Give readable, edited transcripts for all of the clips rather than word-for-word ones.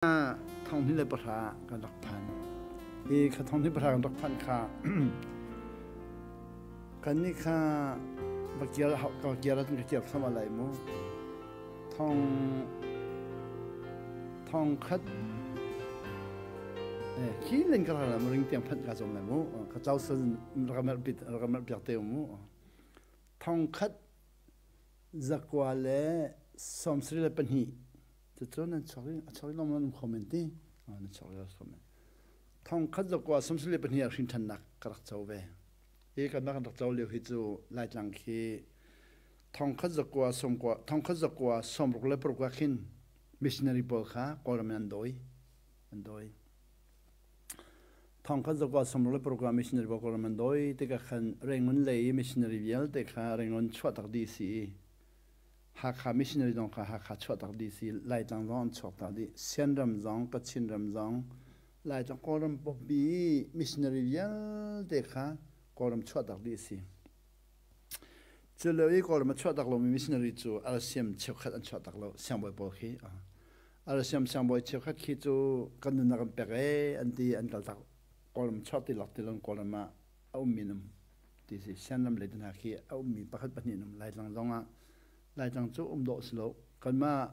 12 kan rak phan. I kha 12 kan rak phanh kha kan nih kha va kiar ka kiar ahcun ka kiar thluahmah lai mu. Thong thong khat khi len ka ra ring tiang phanh ka zong lai mu. Ka tlau sal rak merh pit rak merh piak te mu. 1972. Cucu nan chuak i a chuak i lawm nan um kho men ti. Nan chuak i kho men. 1972 ah hrinṭhannak ka rak co ve. Hi kan kan rak co lio hi cu Laitlang khi 1990 1996 ah khin missionary pawl kha Kawlram in an dawi. An dawi. 1996 ah missionary pawl Kawlram an dawi tikah khan Rangoon lei i missionary vialte kha Rangoon chuah tak dih si i Hakha missionary zong kha Hakha chuahtak dih si, Laitlang zong an chuaktak dih. Sianram zong, Kachin ram zong, Laitlang Kawlram pumpi missionary vialte kha Kawlram chuahtak dih si. Cu lio i Kawlram a chuahtak lomi missionary cu RCM cheukhat an chuahtak lo, siangbawi pawl khi. RCM siangbawi cheukhat khi cu kan nunnak an pek ee an ti, an kaltak. Kawlram chuah ti lak ti lo Kawlram ah a ummi an um. Ti si. Sianram lei te hna khi a ummi pakhat pahnih an um. Laitlang zong ah Laitlang cu um dawh si lo. Kanmah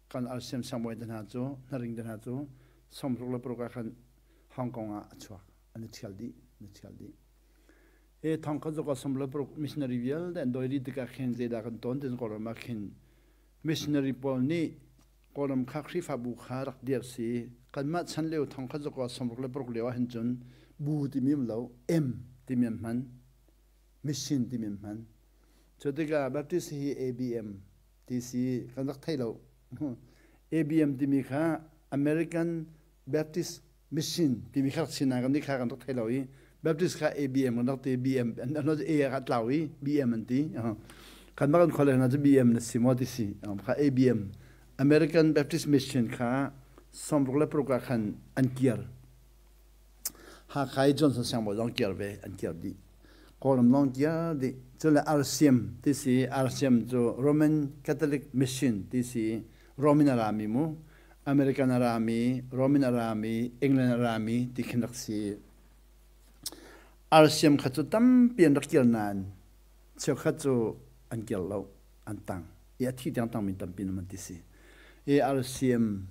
kan RCM siangbawi te hna cu hnaring te hna cu 66 ah khan Hong Kong ah a chuak. An i ṭhial dih. An i ṭhial dih. E thong kha zuka 66 missionary vialte an doi dih tikah khin zeidah kan tawn ti Kawlram ah khin missionary pawl nih Kawlram kha Khrihfabu kha rak dirh si. Kanmah chan lio 1966 lio ah hin cun bu timi um lo, M timi an hman, mission timi an hman. Cu tikah Baptist hi ABM ti si kan rak thei lo. ABM timi kha American Baptist Mission timi kha rak si nain kan nih kha kan rak thei lo i Baptist kha ABM kan rak ti. BM an A kha tlau i BM an ti. Kan mah kan khua le hna cu BM na si maw ti si. Kha ABM American Baptist Mission kha 66 ah khan an kir. Hakha i Johnson siangbawi zong kir ve, an kir dih. Kawlram zong kir dih. Cule RCM ti si. RCM cu Roman Catholic Mission ti si. Roman a rami mu, American a rami, Roman a rami, England a rami ti khin rak si. RCM kha cu tampi an rak kir nain cheukhat cu an kir lo, an tang. I a thi tiang tangmi tampi an ti si. I RCM,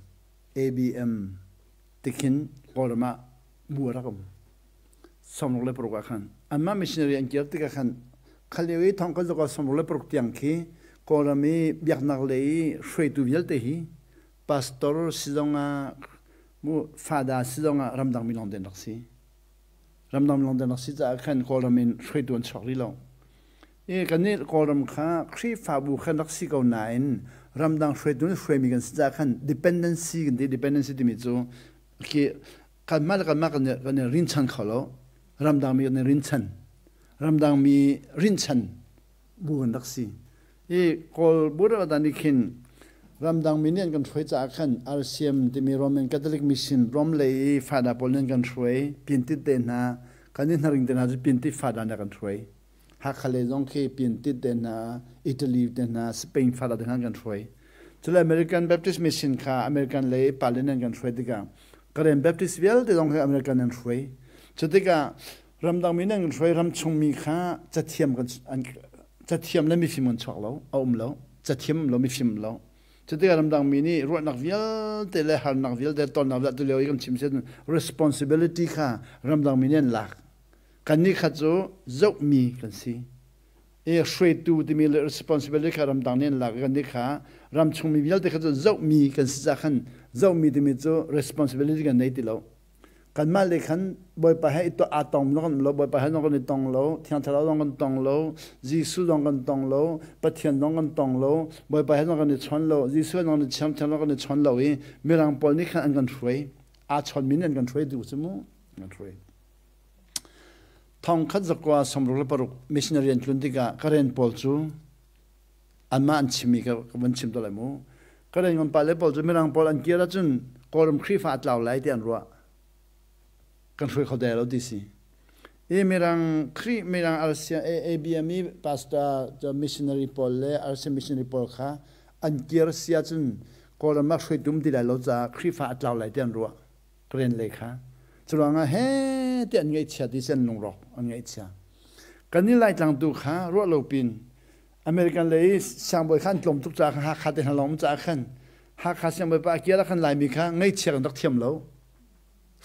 ABM tikhin Kawlram ah bu a rak um. 66 ah khan anmah missionary an kir tikah khan khalio i thong kan zoka 66 tiang khi Kawlram i biaknak lei i hruaitu vialte hi pastor si zongah mu fada si zongah ramdang mi lawng den rak si. Ramdang mi lawng den rak si caah khan Kawlram in hruaitu an chuak rih lo. I kannih Kawlram kha Khrihfabu khan rak si ko nain ramdang hruaitu nih hruaimi kan si caah khan dependency kan ti. Dependency timi cu khi kanmah le kanmah kan i rinchan kho lo. Ramdang mi kan i rinchan. Ramdang mi rinchan bu kan rak si. I Kawl Buddha nih khin ramdang mi nih an kan hruai caah khan RCM timi Roman Catholic Mission Rom lei i fada pawl nih an kan hruai. Pintit te hna kan i hnaring te hna cu pintit fada nih a kan hruai. Hakha lei zong khi Pintit te hna, Italy te hna, Spain fada te hna an kan hruai. Cule American Baptist Mission kha American lei pale nih an kan hruai tikah Karen Baptist vialte zong khi American an hruai. Cu tikah ramdang mi nih an kan hruai, ramchung mi kha cathiam kan an cathiam le mifim kan chuak lo, a um lo. Cathiam um lo, mifim um lo. Cu tikah ramdang mi nih ruahnak vialte le harnak vialte tonnak vialte lio i kan chim si responsibility kha ramdang mi nih an lak. Kannih kha cu zohmi kan si. I hruaitu timi le responsibility kha ramdang nih an lak i kannih kha ramchungmi vialte kha cu zohmi kan si caah khan zohmi timi cu responsibility kan nei ti lo. Kanmah le khan Bawipa he i aa tong zong kan um lo, Bawipa he zong kan i tong lo, Thiang Thlarau zong kan tong lo, Jesuh zong kan tong lo, Pathian zong kan tong lo, Bawipa he zong kan i chawn lo, Jesuh he zong kan i chawn, Thiang zong kan i chawn lo i Mirang pawl nih khan an kan hruai. Aa chawnmi nih an kan hruai tu cu mu, an kan hruai. 1966 missionary an tlun tikah Karen pawl cu anmah an chimmi ka van chim to lai mu. Karen ngan pale pawl cu Mirang pawl an kir ahcun Kawlram Khrihfa a tlau lai ti an ruah. Kan hruai kho dai lo ti si. I Mirang Khrih Mirang RCA ABM i pastor missionary pawl le RCA missionary pawl kha an kir si ahcun Kawlram ah hruaitu um ti lai lo caah Khrihfa a tlau lai ti an ruah. Karen lei kha. Curuangah he ti an ngaihchia ti si an lungrawk an ngaihchia. Kan i Laitlang tu kha ruah lo pin American lei siangbawi kha an tlawm tuk caah khan Hakha te hna lawng um caah khan Hakha siangbawi pa a kir ah khan Laimi kha ngaihchia kan rak thiam lo.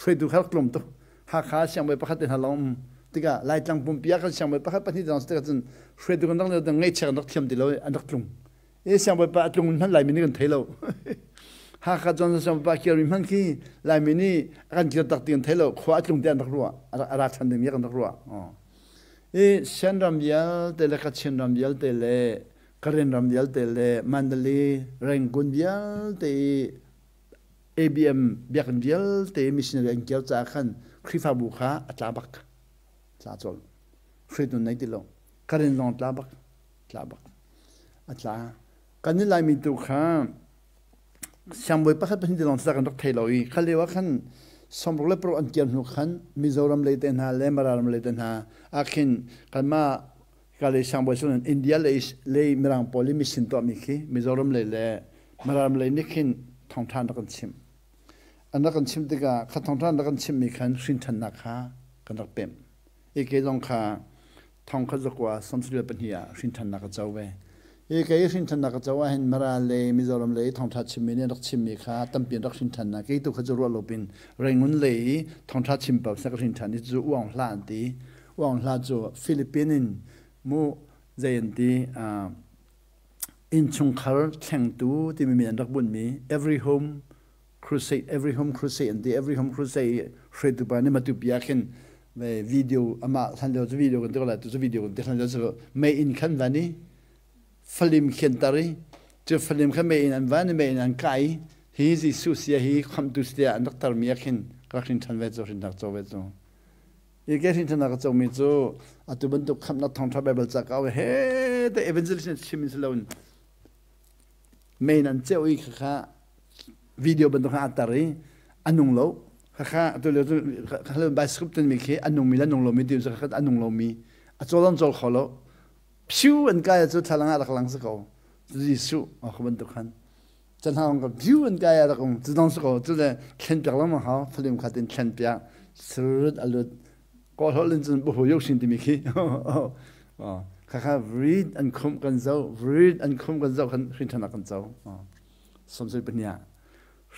Hruaitu kha rak tlawm tuk. Hakha siangbawi pakhat te hna lawng um tikah Laitlang pumpi ah khan siangbawi pakhat pahnih te lawng si tikah cun hruaitu kan rak ngaihchia kan rak thiam ti lo i an rak tlung. I siangbawi pa a tlung hmanh Laimi nih kan thei lo. Hakha Johnson siangbawi pa a kirmi hmanh khi Laimi nih a kan kir tak ti kan thei lo. Khua a tlung ti an rak ruah. A ra ṭhan dingmi kan rak ruah. I Shan ram vialte le Kachin ram vialte le Karen ram vialte le Mandalay, Rangoon vialte i ABM biakinn vialte missionary an kir caah khan Khrihfabu kha a tla bak. Tla colh. Hruaitu nei ti lo. Karen zong tla bak. Tla bak. A tla. Kan i Laimi tu kha siangbawi pakhat pahnih te lawng kan rak thei lo i kha lio ah khan sawmruk le paruk an kir hnu khan Mizoram lei te hna le Mara ram lei te hna ah khin kanmah ka lei siangbawi cu India lei lei Mirang pawl i mission tuahmi khi Mizoram lei le Mara ram lei nih khin thawngṭha an rak kan chimh. An rak kan chimh tikah kha thawngṭha an rak kan chimhmi khan hrinṭhannak kha kan rak pemh. I kei zong kha thong khat zakua 72 ah hrinṭhannak ka co ve. Hi kei hrinṭhannak ka co ahhin Mara le Mizoram le thawngṭha chimmi nih rak chimmi kha tampi an rak hrinṭhan na kei tu kha cu ruah lo pin Rangoon lei i thawngṭha chim paoh seh ka hrinṭhan i cu uang hlah an ti. Uang hlah cu Philippine in mu zei an ti innchungkhar thlengtu timi min an rak bunhmi Every Home Crusade Every Home Crusade an ti. Every Home Crusade hruaitu pa nih Matupi ah khin video amah hlan lio cu video kan ti ko lai tu cu video kan ti hlan lio cu mei inn khan van i Falim khian tar i cu Falim kha mei in an van i mei in an kai hi Jesuh sia hi khamtu sia an rak tarmi ah khin rak hrin ṭhan ve cu hrin rak co ve cu i ke hrin ṭhan ka comi cu atu bantuk khamnak thawngṭha Bible ca ka he te evangelist chim in si loin mei an ceu i khakha video bantuk kha a tar i a nung lo khakha atu lio cu khakha bicycle timi khi a nungmi le nung lomi ti cu khakha a nung lomi a cawl an cawl kho lo phew an kai cu thlalang ah rak lang si ko Jesuh a kha bantuk khan canhang ka phew an kai rak um cu dong si ko cu le thlen piak lengmang hau falim khat in thlen piak sirut alut kawlholh in cun buhu yok sin timi khi khakha vrit an khum kan zo vrit an khum kan zo kan hrin thanak kan co somsoi pania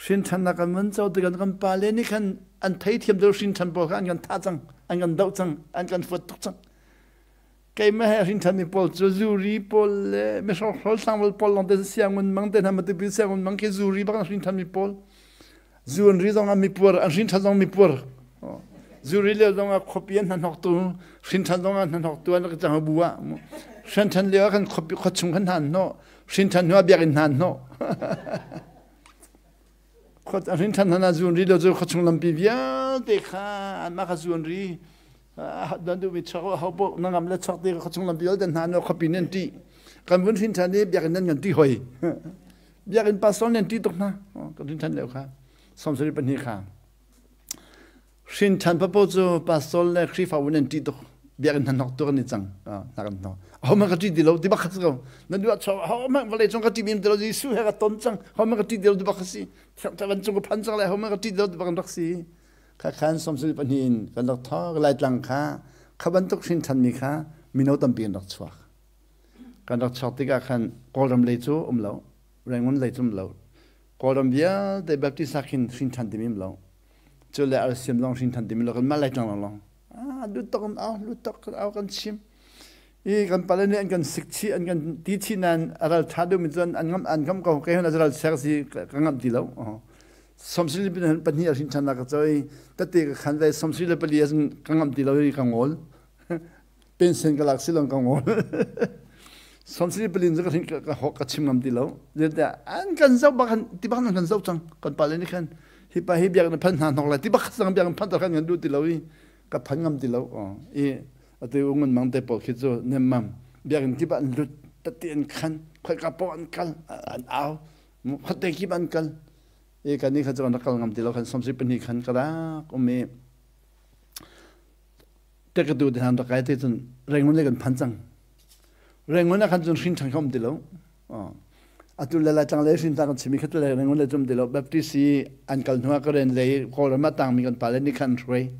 hrin thanak kan mun co ti kan kan pa le nih khan an thei thiam do hrin than pawl kha an kan tha cang an kan doh cang an kan fuat tuk cang keimah he hrin than mi pawl cu zuri pawl le mihrokhrol tlangval pawl lawng te siangun mang te hna matupi siangun mang khi zuri bak an hrin than mi pawl Zu an ri zong ah mipuar, an hrin ṭhan zong mipuar. Zu ri lio zong ah khuapi an hnahnawktu, hrin ṭhan zong ah hnahnawktu an rak cang bu ah. Hrin ṭhan lio ah khan khuapi khuachung khan hna an hnawh. Hrin ṭhan hnu ah biakinn hna an hnawh. Hrin ṭhan hna zu an ri lio cu khuachung lampi vialte kha anmah kha zu an ri. Dan duhmi chuak ho paoh na ngam le chuak ti khuachung lampi vialte hna an khuapi nih an ṭih. Kan vun hrin ṭhan i biakinn nan kan ṭih hoi. Biakinn pastor nih an ṭih tuk hna. Kan hrin ṭhan lio kha. 72 kha. Hrin ṭhan papo cu pastor le Khrihfabu nih an ṭih tuk. Biakinn hna hnok tuk an i cang. Hna kan hnok. Ahohmanh ka ṭih ti lo ti bak kha si ko. Na duh ah chuak ahohmanh vawlei cung ka ṭih mi ti lo Jesuh he ka ton cang. Ahohmanh ka ṭih ti lo ti bak kha si. Van cung ka phan cang lai ahohmanh ka ṭih ti lo ti bak an rak si. Kha khan 72 in kan rak thawk Laitlang kha kha bantuk hrin ṭhanmi kha mino tampi an rak chuak. Kan rak chuak tikah khan Kawlram lei cu um lo, Rangoon lei cu um lo. Kawlram vialte Baptist ah khin hrin ṭhan timi um lo. Cu le RCM zong hrin ṭhan timi lo, kanmah Laitlang lawnglawng. Ah, lut tok an au, lut tok kan au kan chim. I kan pale nih an kan sik chih, an kan ti chih nain a ral ṭha deuhmi cu an ngamh an ngamh ko. Kei hon a ral sek si ka ngamh ti lo. Sawmsili pahnih a hrin ṭhan ka coi. Tete ka khan ve sawmsili le pali ah ka ngamh ti lo i ka ngol. Pension ka lak silong ka ngol. Sawmsili palin cu ka ka ka chim ngam ti lo. Zeitiah an kan zoh bak ti bak an kan zoh cang. Kan pale nih khan hi pa hi biak na phan hna hnok lai ti bak sang biak phan khan kan duh ti lo i ka phan ngam ti lo. I atu ungun mang te pawl khi cu nemmam biakinn kip ah an lut tati an khan khoika paoh an kal an au khuate kip an kal i kan nih kha cu kan rak kal ngam ti lo khan sawmsarih pahnih khan ka rak um i Tekatu te hna rak kai te cun Rangoon le kan phan cang. Rangoon ah khan cun hrin ṭhan kha um ti lo. Atu le Laitlang lei hrin kan chimi khat le Rangoon le cum ti lo Baptist i an kal hnu ah Karen lei Kawlram ah tangmi kan pale nih khan hruai.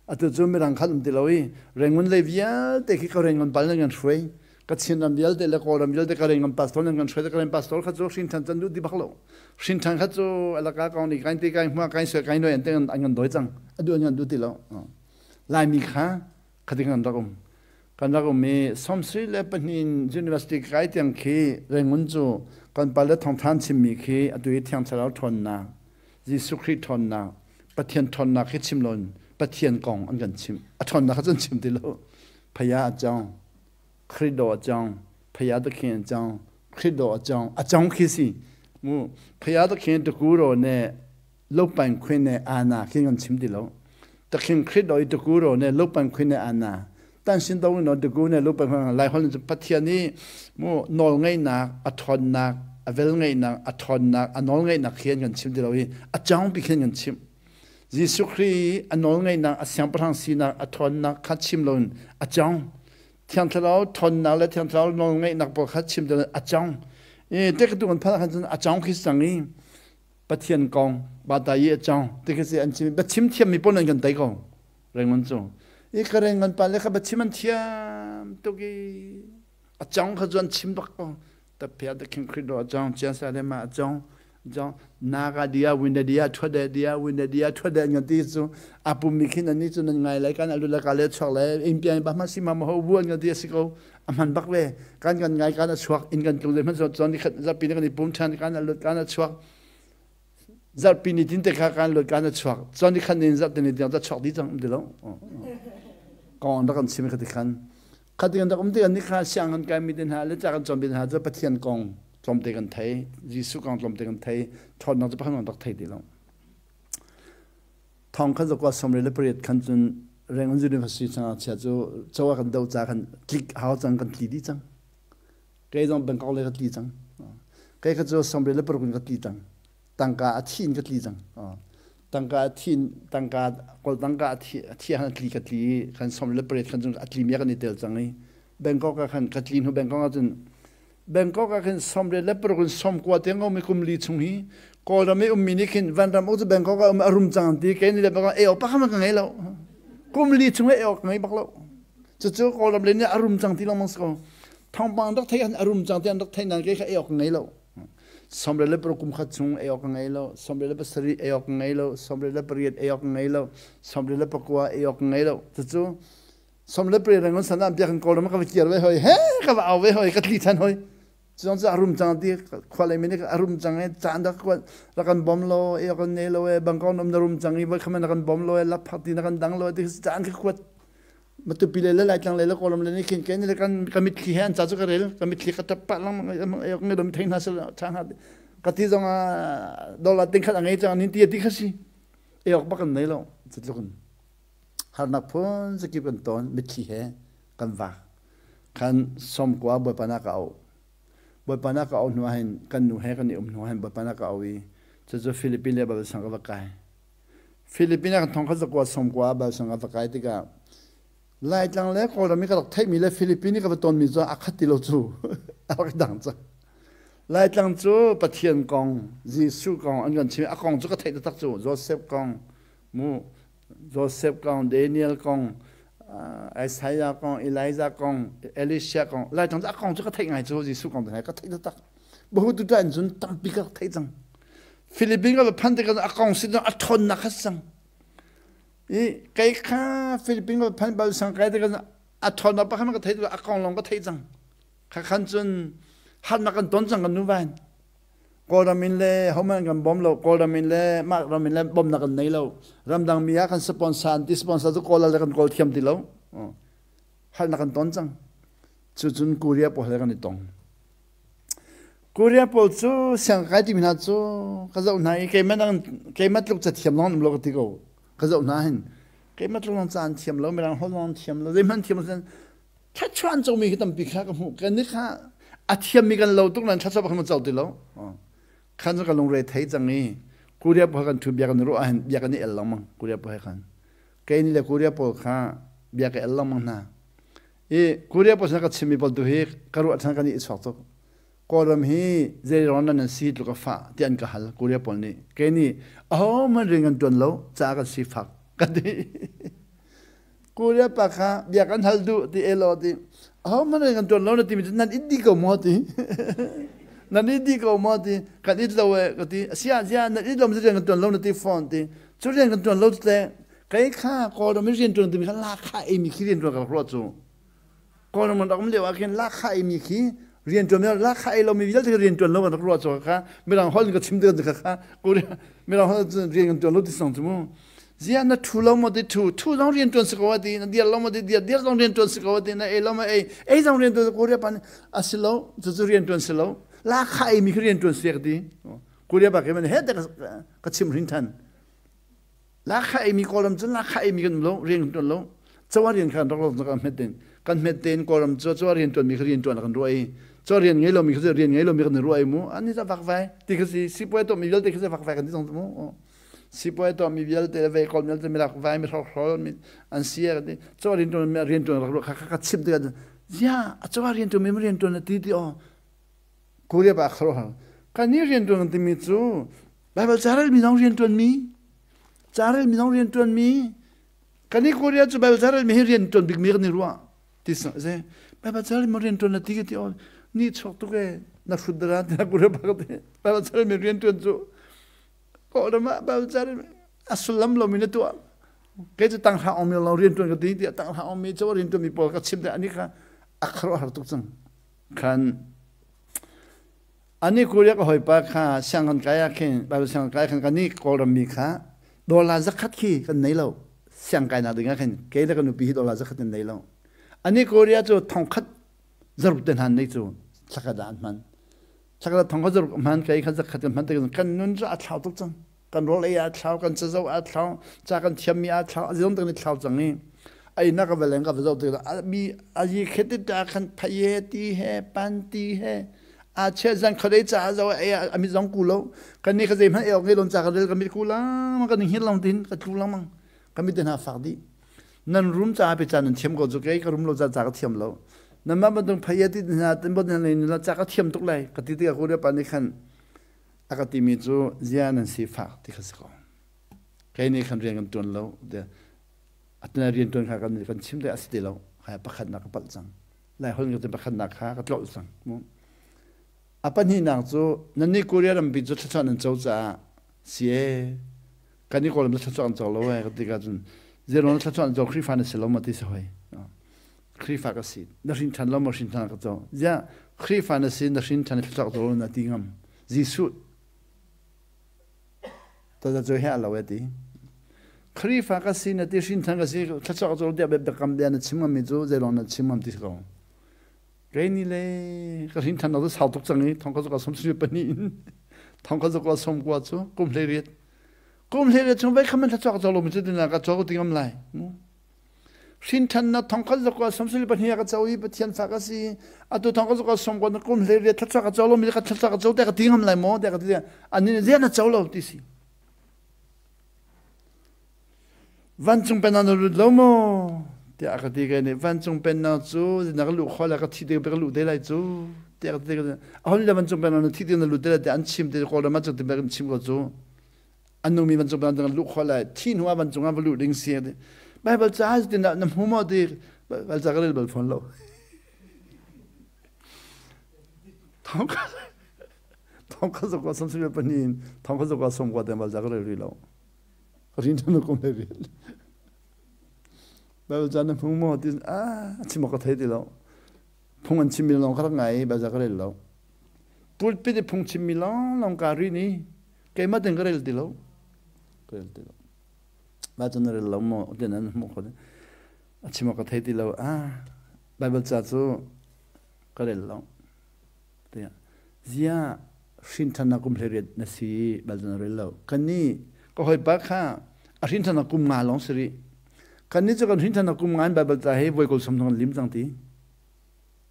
Atu cu Mirang khan um ti lo i Rangoon lei vialte khi Karen kan pale kan hruai. Kachin ram vialte le Kawlram vialte Karen kan pastor nan kan hruai. Karen pastor kha cu hrin than can duh ti bak lo. Hrin than kha cu alaka kong ni kain ti kain hma kain sui kain noi an te an kan doi cang. Adu an kan duh ti lo. Laimi kha khating an rak um. Kan rak um i 72 University kai tiang khi Rangoon cu kan pale thawngthan chimmi khi atu i Thiang Thlarau ṭhawnnak, Jesuh Khrih ṭhawnnak, Pathian ṭhawnnak khi chim loin Pathian kong an kan chimh. A ṭhawnnak kha cun chim ti lo. Phaya a cawng, Khrih daw a cawng, phaya takhin a cawng, Khrih daw a cawng, a cawng khi si. Mu phaya takhin tukuro ne lopan khwin ne ana khi kan chim ti lo. Takhin Khrih daw i tukuro ne lopan khwin ne ana. Tan sin do no tuku ne lopan khwin lai hol Pathian i mu nawl ngeihnak, a ṭhawnnak, a vel ngeihnak, a ṭhawnnak, a nawl ngeihnak khi kan chim ti lo i a cawng pi khin kan chim. Jesuh Khrih a nawl ngeihnak, a siangpahrang sinak, a ṭhawnnak kha chim loin a cawng. Thiang Thlarau ṭhawnnak le Thiang Thlarau nawl ngeihnak pawl kha chim loin a cawng. I te ka tu kan phanh khan cun a cawng khi cang i Pathian kong bata i a cawng ti khi si an chim biachim thiammi pawl nan kan tei ko Rangoon cu. I ka Rangoon pa le kha biachim an thiam tuk i a cawng kha cu an chim bak ko. Taphia the King Credo a cawng, Chiang Sa le ma a cawng. Jong naga dia winda dia thuade dia winda dia thuade ngan ti cu apum mi khin ani cu nan ngai lai kan alu la ka le chuak le in pian ba ma si ma ma ho buan ngan ti si ko a hman bak ve kan kan ngai kan a chuak in kan tlung le hman so chon ni khat zarpi ni kan i pum than kan alut kan a chuak zarpi ni tin te kha kan lut kan a chuak chon ni khan nin zarp ni tiang ta chuak di chang um ti lo kong rak kan chim kha ti khan Kha ti kan rak um tikah nikha siang kan kaimi te hna le ca kan cawn hna cu Pathian kong tlawmte kan thei, Jesuh kong tlawmte kan thei, ṭhawnnak cu pakhat rak thei ti lo. Thong khan zakua sawmri le pariat khan cun Rangoon University changakchia cu cho ah kan do ca kan tlik hau cang kan tli dih cang. Kei zong Bangkok le ka tli cang. Kei kha cu sawmri le paruk in ka tli cang. Tangka a thi in ka tli cang. Tangka a thi tangka kawl tangka a thi a thi han tli ka tli i kan som le pariat khan cun a tli mi kan i tel cang i Bangkok ah khan ka tli hnu Bangkok ah cun Bangkok ah khin 36 in 90 tiang um i kum li chung hi Kawlram i ummi nih khin vanram uk cu Bangkok ah um a rum cang ti kei nih le Bangkok ei awk pakhat ka ngei lo kum li chung ei awk ka ngei bak lo cucu Kawlram le nih a rum cang ti lengmang si ko thawngpang rak thei khan a rum cang ti an rak thei nain kei kha ei awk ka ngei lo 33 kum khat chung ei awk ka ngei lo 37 ei awk ka ngei lo 38 ei awk ka ngei lo 39 ei awk ka ngei lo cucu 38 rangon san ah biakinn kawlram ka va kir ve hoi he ka va au ve hoi ka tli than hoi cun cu a rum cang ti khua lei mi nih a rum cang i caan rak rak kan bom lo e kan nei lo e bangkok nom na rum cang i voi khamen na kan bom lo e lapphak ti na kan dang lo ti caan kha kuat Matupi le le Laitlang le le Kawlram le nih khin ke ni kan ka mitthli he an ca cu ka rel ka mitthli ka tap pah lang ayok nge dom thei hna sel tha hna ka ti zong ah dollar ting khat a ngei cang nin ti ti kha si ayok bak kan nei lo cutluk in harnak phun zakip kan ton mitthli he kan vak khan som kwa bawipa na ka au bawipa na ka au hnu ah hin kan nu he kan i um hnu ah hin bawipa na ka au i cucu Philippine le Babel sang ka va kai Philippines ah kan thong khat zakua sawmkua bal sang a va kai tikah Laitlang le Kawlram i ka rak theihmi le Philippines i ka va tonmi cu a khat ti lo cu a rak dang cang. Laitlang cu Pathian kong, Jesuh kong an kan chim a kong cu ka theih taktak cu Joseph kong, mu Joseph kong, Daniel kong, Isaiah kong, Elijah kong, Elisha kong, Laitlang cu a kong cu ka theih ngai cu Jesuh kong ka theih taktak. Bahu tu in cun tampi ka rak theih cang. Philippines ka va phan tikah a kong sin a ṭhawnnak kha cang. I kei kha Philippines ka va phan bal sang kai tikah a ṭhawnnak pakhat ka theih a kong lawng ka theih cang. Kha khan cun harnak kan ton cang kan nu vain. Kawlram in le homan kan bawm lo, Kawlram in le mah ram in le bawmnak kan nei lo. Ramdang mi ah kan sponsor an ti sponsor cu Kawl le kan kawl thiam ti lo. Harnak kan ton cang. Cucun Korea pawl he kan i tong. Korea pawl cu siangkai timi hna cu ka zoh hna i keimah keimah tluk cathiam lawng an um lo ka ti ko. Ka zoh hna hin keimah tluk lawng ca an thiam lo, mirang holh lawng an thiam lo, zeihmanh thiam lo thluachuah an comi khi tampi kha ka hmuh. Kan nih kha a thiammi kan lo tuk nain thluachuah bak kan co ti lo. Khan cu ka lungre thei cang i Korea pawl kan thu bia kan ruah ahhin bia kan i el lengmang Korea pawl he khan. Kei nih le Korea pawl kha bia ka el lengmang hna. I Korea pawl sin ka chimmi pawl tu hi ka ruah ṭhan kan i chuak tuk. Kawlram hi zeiruang dah nan si tluk a fah ti an ka hal Korea pawl nih. Kei nih ahohmanh rian kan ṭuan lo caah kan sifak ka ti. Korea pa kha bia kan hal duh ti elaw ti ahohmanh rian kan ṭuan lo na timi cu nan it dih ko maw ti. Nan it dih ko maw ti kan it lo e ka ti. Asiah ziah nan it lo rian kan ṭuan lo na ti fawn ti. Cu rian kan ṭuan lo teh kei kha Kawlram i rian ṭuan timi kha lakha eimi khi rian ṭuan ka rak ruah cu. Kawlram rak um lio ah khin lakha eimi khi rianṭuan lakha ei lomi vialte khi rianṭuan lo kan rak ruah cu kha mirang holh in ka chim tik kha kha Korea mirang holh cun rian kan ṭuan lo ti song cu mu. Ziah na ṭhu lo maw ti ṭhu ṭhu zong rianṭuan si ko ti na dir lo maw ti dir dir zong rianṭuan si ko ti na ei lo maw ei ei zong rianṭuan Korea pa nih a si lo cucu rianṭuan si lo lakha eimi khi rianṭuan si ka ti. Korea pa khi man he te ka chim hrin ṭhan. Lakha eimi Kawlram cu lakha eimi kan um lo, rian kan ṭuan lo. Cawa rian kha kan rak lo kan hmet tein. Kan hmet tein Kawlram cu cawa rian ṭuanmi kha rian ṭuan kan ruah i cawa rian ngei lomi kha rian ngei lomi kan i ruah i mu ani ca vakvai ti kha si sipuai tuahmi vialte kha si vakvai kan ti zong mu. Sipuai tuahmi vialte le vei kawl vialte milak vai mi hrokhrawl mi an si kan ti. Cawa rian ṭuan rian ṭuan rak ruah kha kha chim tikah ziah a cawa rian ṭuan mi rian ṭuan na ti ti aw Korea pa khuaruahhar. Kan nih rianṭuan kan timi cu Baibal carelmi zong rianṭuanmi, carelmi zong rianṭuanmi, kan nih Korea cu Baibal carelmi hi rianṭuan bikmi kan i ruah ti si. Baibal carelmi rianṭuan na ti ka ti aw ni chuak tuk e na hrut dara ti na Korea pa ka ti. Baibal carelmi rianṭuan cu Kawlram ah Baibal carelmi a sullam lomi na tuah. Kei cu tanghra ong mi lo rianṭuan ka ti tiah tanghra ong mi cu rianṭuanmi pawl ka chim te ani kha a khuaruahhar tuk cang. Khan ani Korea ka hawipa kha sianginn kai ah khin Bible sianginn kai khan kan nih Kawlram mi kha dollar zakhat khi kan nei lo siang kai nak ding ah khin kei le ka nupi hi dollar zakhat kan nei lo ani Korea cu thongkhat zaruk te hna nei cu thlakhat ah an hman thlakhat thongkhat zaruk hman kei kha zakhat kan hman te kan nun cu a thlau tuk cang Kan rawl ei aa thlau, kan cazoh aa thlau, ca kan thiammi aa thlau, a zong kan i thlau cang i a inn ah ka va leng ka va zoh tikah mi a yi khet ta khan phaye ti he pan ti he a che zan khodei ca zo ei a mit zong ku lo kan ni kha zei hmanh ei awk ngei lon ca ka rel ka mit ku lang kan hngil lang tin ka tlu lang mang ka mit te hna fak dih nan rum ca pe ca nan thiam ko cu kei ka rum lo ca ca ka thiam lo nan mah bantuk phaye ti hna tin bon hna ca ka thiam tuk lai ka ti tikah ko pa nih khan A ka timi cu zia nan sifak ti kha si ko. Kei nih khan rian kan ṭuan lo. Atina rian ṭuan kha kan kan chim te a si ti lo. Hai pakhatnak ka palh cang. Lai holh ka pakhatnak kha ka tlolh cang. A pahnihnak cu nannih Korea rampi cu thluachuah nan co caah si ee. Kan i Kawlram cu thluachuah an co lo ee ka ti ka cun zeruang thluachuah an co Khrihfa na si lo ma ti si hoi. Khrihfa ka si. Na hrin ṭhan lo maw hrin ṭhan ka co. Ziah Khrihfa na si na hrin ṭhan i thluachuah co na ti ngam. Jesuh taza cu he a lo e ti. Khrihfa ka si na ti hrin ṭhan ka si thluachuah co tiah biakam bia na chim ngam mi cu zeilawng na chim ngam ti si ko. Kei ni le ka hrin ṭhan lo cu sau tuk cang i thong ka zuka som sui pahnih in thong ka zuka som kua cu kum hlei riat kum hlei riat chung vai khaman thluachuah co lo mi cu dina ka co ti ngam lai. Hrinṭhannak thongkhat zakua samsili pahnih ah ka co i Pathian fa ka si. Atu thongkhat zakua sawmkua na kum hlei riat thluachuah ka co lomi ka thluachuah ka co te ka ti ngam lai maw tiah ka ti. Anih nih ziah na co lo ti si. Vancung pennak na lut lo maw? tiah ka ti kai nih vancung pennak cu na ka luh khawh lai ka thi te ka luh te lai cu tiah ka ti. Ahon le vancung pennak na thi te na lut te lai tiah an chim te Kawlram ah cu ti kan chim ko cu. An nungmi vancung bantuk an luh khawh lai thi hnu ah vancung ah va luh ding si Bible ca tin na hmu maw ti Bible ca ka rel bal fawn lo thong kha zok som sim pahnih in thong kha zok som kwa te Bible ca ka rel rih lo ka rin than ko le rel Bible ca na hmu maw ti ah chim ka thei ti lo phung an chimmi lawng ka rak ngai i Bible ca ka rel lo pulpit i phung chimmi lawng lawng ka rin i Keimah ten ka rel ti lo. Ka rel ti lo. Mah cu na rel lo maw? Ti nan hmuh kho. A chim awk ka thei ti lo. Ah, Bible ca cu ka rel lo. Tiah. Zia hrinṭhannak kum hlei na si bal na rel lo. Kan nih ka hawipa kha a hrinṭhannak kum nga lawng si rih. Kan nih cu kan hrinṭhannak kum nga in Bible ca hi voi kul som kan lim cang ti.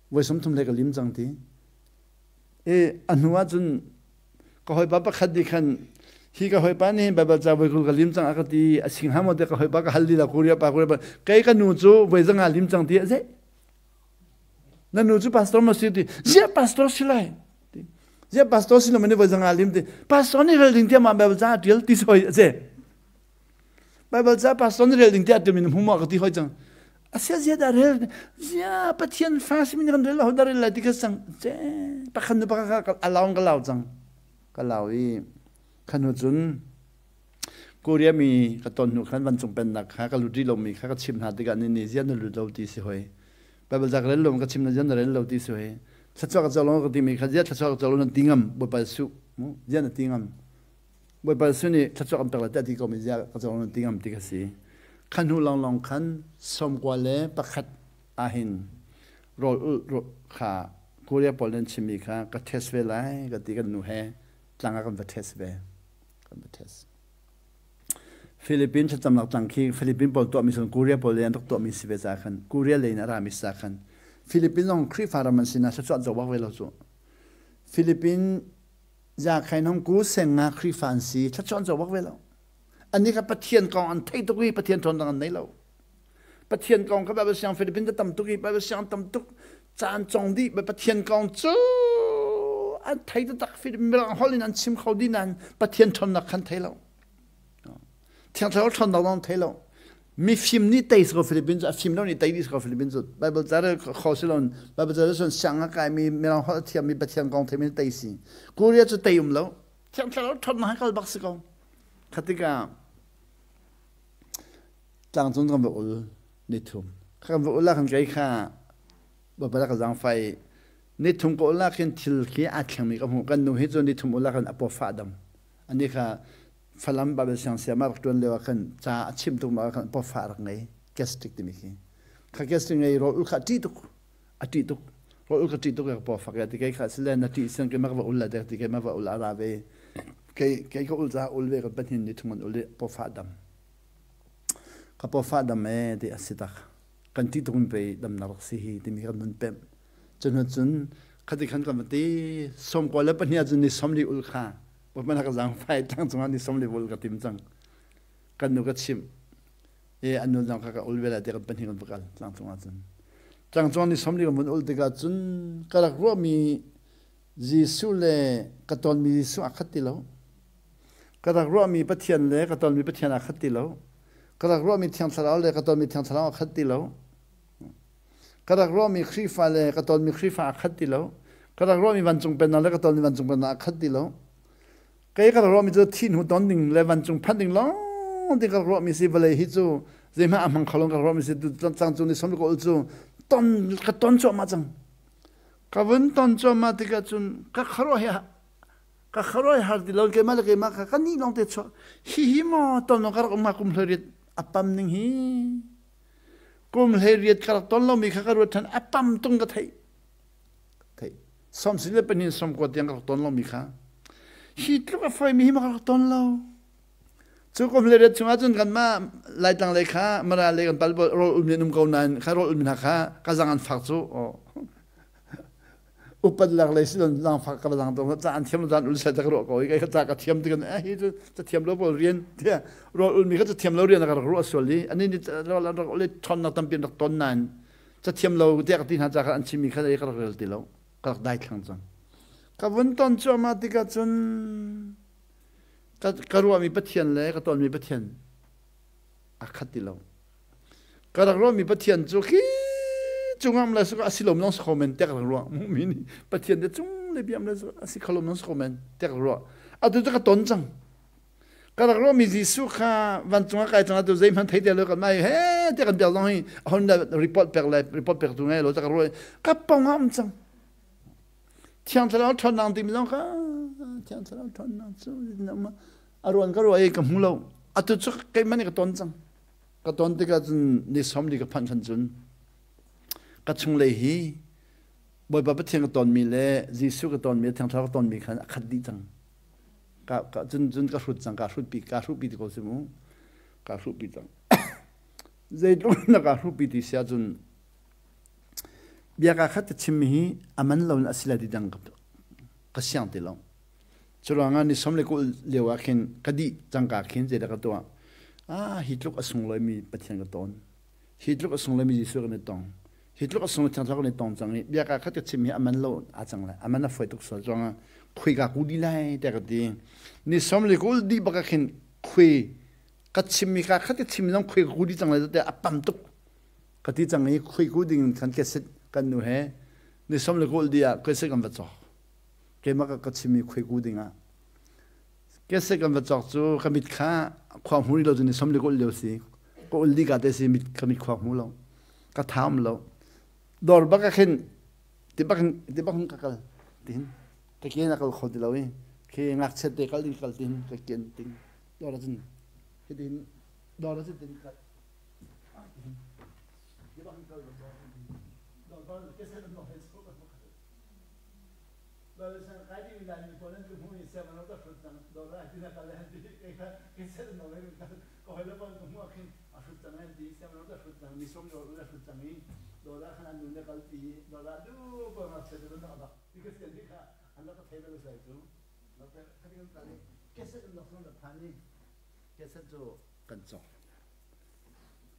Voi som thum hlei ka lim cang ti. I a hnu ah cun Ka hawipa pakhat nih khan hi ka hawipa nih Baibal ca voi kul ka lim cang a ka ti a sing hna maw tiah ka hawipa ka hal lila Korea pa Korea pa kei ka nu cu voi zanga lim cang ti a zei na nu cu pastor ma si ti ziah pastor si lai ti. Zia pastor sin lo mani voi zanga lim ti. Pastor nih rel ding tiah mah Bible ca tial ti soi a si. Bible ca pastor nih rel ding tiah tial min hmu ma ka ti hoi cang. Asia zia dah rel zia Pathian fa si min kan rel ho dah rel lai ti ka sang che pakhan nu pakha ka alaung ka lau cang. Ka lau i khanu cun Korea mi ka ton hnu khan vancung pennak kha ka lut rih lomi kha ka chim hna tikah ni ni zia na lut lo ti si hoi. Bible ca ka rel lo ka chim na zia na rel lo ti si hoi. Thlachuak ka cawlong ka timi kha zia thlachuak ka cawlong nan ti ngam Bawipa Jesuh mu zia na ti ngam. Bawipa Jesuh nih thlachuak an pek lai tiah ti ko mi zia ka cawlong nan ti ngam ti kha si. Khan hnu lawnglawng khan 91 ahhin rawl ulh kha Korea pawl nan chimmi kha ka test ve lai ka ti kan nu he tlang ah kan va test ve. Kan va test. Philippine thlacamnak tlang khi Philippine pawl tuahmi sun Korea pawl le an rak tuahmi si ve ca khan Korea lei in a rami sa khan Philippine zong Khrihfa ram an si na thluachuah zawk bak ve lo cu. Philippine ya khain hong ku seng nga Khrihfa an si thluachuah an zawk bak ve lo. Annih kha Pathian kong an thei tuk i Pathian ṭhawn dang an nei lo. Pathian kong kha Bible siang Philippine ta tam tuk i Bible siang tam tuk caan cong dih Pathian kong cu an thei taktak Mirang holh in an chim kho dih nain Pathian ṭhawnnak khan thei lo. Thiang Thlarau ṭhawnnak zong thei lo. Mifim nih tei si ko Philippines cu a fim lo nih tei dih si ko Philippines cu Bible ca rel kho si lo Bible ca rel cun siang a kaimi Mirang holh a thiammi Pathian kong theimi tei si. Korea cu tei um lo. Thiang Thlarau ṭhawnnak he kal bak si ko. Kha tikah tlangcung kan va ul nithum kan va ul ah khan kei kha Bawipa ka zaangfah i nithum ka ul ah khin thil khi aa thlengmi ka hmuh kan nu hi cu nithum ul ah khan a pawfah dam ani kha Falam Bible siang siam ah rak ṭuan lio ah khan ca a chim tuk ma khan pawfah rak ngei gastric timi khi kha gastric ngei rawl ul kha a ṭih tuk a ṭih tuk rawl ul ka ṭih tuk ka pawfak ya ti kei kha sile na ṭih sian keimah ka va ul la dek ti keimah va ul a ra ve kei kei ka ul ca ul ve kan pahnih ni thum an ul i pawfah dam Ka pawfah dam ee ti a si tak. Kan ti tuk in pei damnak rak si hi timi kan hun pemh. Cu cun khati khan kan va ti 92 ahcun ni 40 ul kha Bawipa ka zaangfai tlang cungah ni 40 ul ka tim cang. Kan nu ka chimh. E an nu zong kha ka ul ve lai ti kan pahnih kan va kal tlang cungah cun. Tlang cungah ni 40 kan vun ul tikah cun ka rak ruahmi Jesuh le ka tonmi Jesuh a khat ti lo. Ka rak ruahmi Pathian le ka tonmi Pathian aa khat ti lo. Ka rak ruahmi Thiang Thlarau le ka tonmi Thiang Thlarau aa khat ti lo. Ka rak ruahmi Khrihfa le ka tonmi Khrihfa aa khat ti lo. Ka rak ruahmi vancung pennak le ka tonmi vancung pennak aa khat ti lo. Kei ka rak ruahmi cu thi hnu ton ding le vancung phanh ding lawng ti ka rak ruahmi si vawlei hi cu zeihmanh a hmang kho lo ka rak ruahmi si cang cu ni som ka ul cu ton ka ton cuahmah cang. Ka vun ton cuahmah tikah cun ka khuaruah hi ka kharoi har ti lo keimah le keimah kha ka nih lawng te chuak hi hi maw ton ka rak um kum hlei riat a pam ning hi kum hlei riat ka rak ton lomi kha ka ruat than a pam tung ka theih theih som sin le panin som ko tiang ka rak ton lomi kha hi tluk a fawi mi hi ma ka rak ton lo cu kum hlei riat chungah cun kan mah laitlang lei kha mara lei kan pal rol um in um ko nain kha rol um hna kha ka zang an fak cu upat lak lei silon langfak ka lang to ca an thiam zan ul sai ta ka ruah ko i kai ca ka thiam ti kan eh hi cu ca thiam lo pawl rian tiah rol ul mi kha ca thiam lo rian ka rak ruah sual i ani ni rol an rak ul thon nak tampi rak ton nain ca thiam lo tiah ka ti hna ca kha an chim mi kha ka rak rel ti lo ka rak dai thlang cang ka vun ton cuahmah tikah cun ka ruahmi Pathian le ka tonmi Pathian a khat ti lo Ka rak ruahmi Pathian cu khi cungam le a si lom nong si kho men tek rak ruah mi nih Pathian te cung le biam le a si kho lom nong si kho men tek rak ruah atu cu ka ton cang ka rak ruahmi Jesuh kha vancung ah kai cang atu zeihmanh thei te lo kan mai he te kan biak zong hi hon report pek le report pek tu ngai lo ta ka ruah ka pong a um cang Thiang Thlarau ṭhawnnak timi zong kha Thiang Thlarau ṭhawnnak cu a ruan ka ruah i ka hmu lo atu cu keimah nih ka ton cang Ka ton tikah cun ni 40 ka phanh khan cun ka chunglei hi Bawipa Pathian ka tonmi le Jesuh ka tonmi le Thiang Thlarau ka tonmi khan a khat dih cang. Ka, ka, cun, cun ka hrut cang, ka hrutpi, ka hruhpi ti ko si mu. Ka hruhpi cang. Zeitluk na ka hruhpi ti si ahcun bia ka khat ka chimmi hi a man lo in a si lai ti dang ka, ka siang ti lo. Curuangah ni 20 lio ah khin ka dih cangka khin zeidah ka tuah? Ah, hi tluk a sunglawimi Pathian ka tawn. Hi tluk a sunglawimi Jesuh kan i tong. Hi tluk a sunglawi Thiang Thlarau kan i tong cang i bia ka khat ka chim hi a man lo a cang lai. A man a fawi tuk sual. Cuangah Khuika ku di lai tiah ka ti. Ni 30 dih bak ah khin khui ka chimmi ka khat ka chim zong khui ka ku di cang lai tiah a pam tuk. Ka ti cang i khui ku ding in khan kesit kan nu he ni 30 dih ah kesit kan va cawk. Keimah ka ka chimmi khui ku ding ah kesit kan va cawk cu ka mit kha khua hmu rih lo cu ni 30 lio si. Ka ul dih ka te si mit ka mit khua hmu lo. Ka thaum lo. Dawr bak ah khin ti bak ti bak ka kal tin ka ke na kal kho ti lo i khi ngakchiat te kal ding kal tin ka ken ting dawr ah cun hitin dawr ah cun tin kal ti bak kal dawr dawr ke sen no he so ka dawr san kai ding lai mi pawl an tu hmu i siam an ta hrut cang dawr ah ti na kal le ti ke kha ke sen no he kal ka hoi le pawl ka hmu ah khin a hrut cang an ti siam an ta hrut cang mi som dawr a hrut cang i dawr ah khan an nu ne kal ti dawr ah du pawl ngakchia te na bak because kan ti kha an rak ka thei bal sai cu khatin kan kal i keset an rak zong rak phan i keset cu kan cawk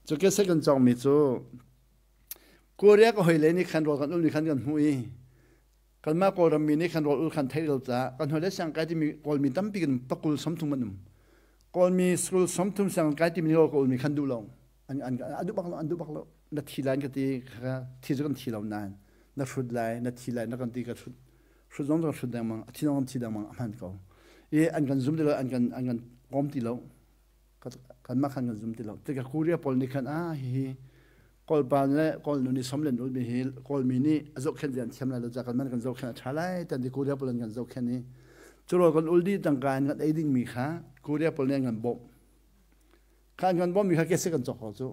cu keset kan cawk mi cu Korea ka hoi le nih khan rawl kan ul ni khan kan hmuh i kanmah Kawlram mi nih khan rawl ul khan theih lo caah kan hoi le siang kai timi Kawlmi tampi kan pakul 30 an um Kawlmi school 30 siang kai timi rawl ka ulmi khan duh lo an an an duh bak lo an duh bak lo na thi lai ka ti kha thi cu kan thi lo nain na hrut lai na thi lai na kan ti ka hrut hrut zong kan hrut dengmang a thi zong kan thi dengmang a hman ko i an kan zum ti lo an kan an kan kawm ti lo kanmah khan kan zum ti lo tikah Korea pawl nih khan ah hihi Kawlpa le Kawlnu nih somlen ulmi hi Kawlmi nih a zohkhenh zia an thiam lai lo ca kan man kan zohkhenh a ṭha lai tan ti Korea pawl an kan zohkhenh i cu kan ul dih tangka in kan ei dingmi kha Korea pawl nih an kan bawmh kha an kan bawmhmi kha kese kan cawk ko cu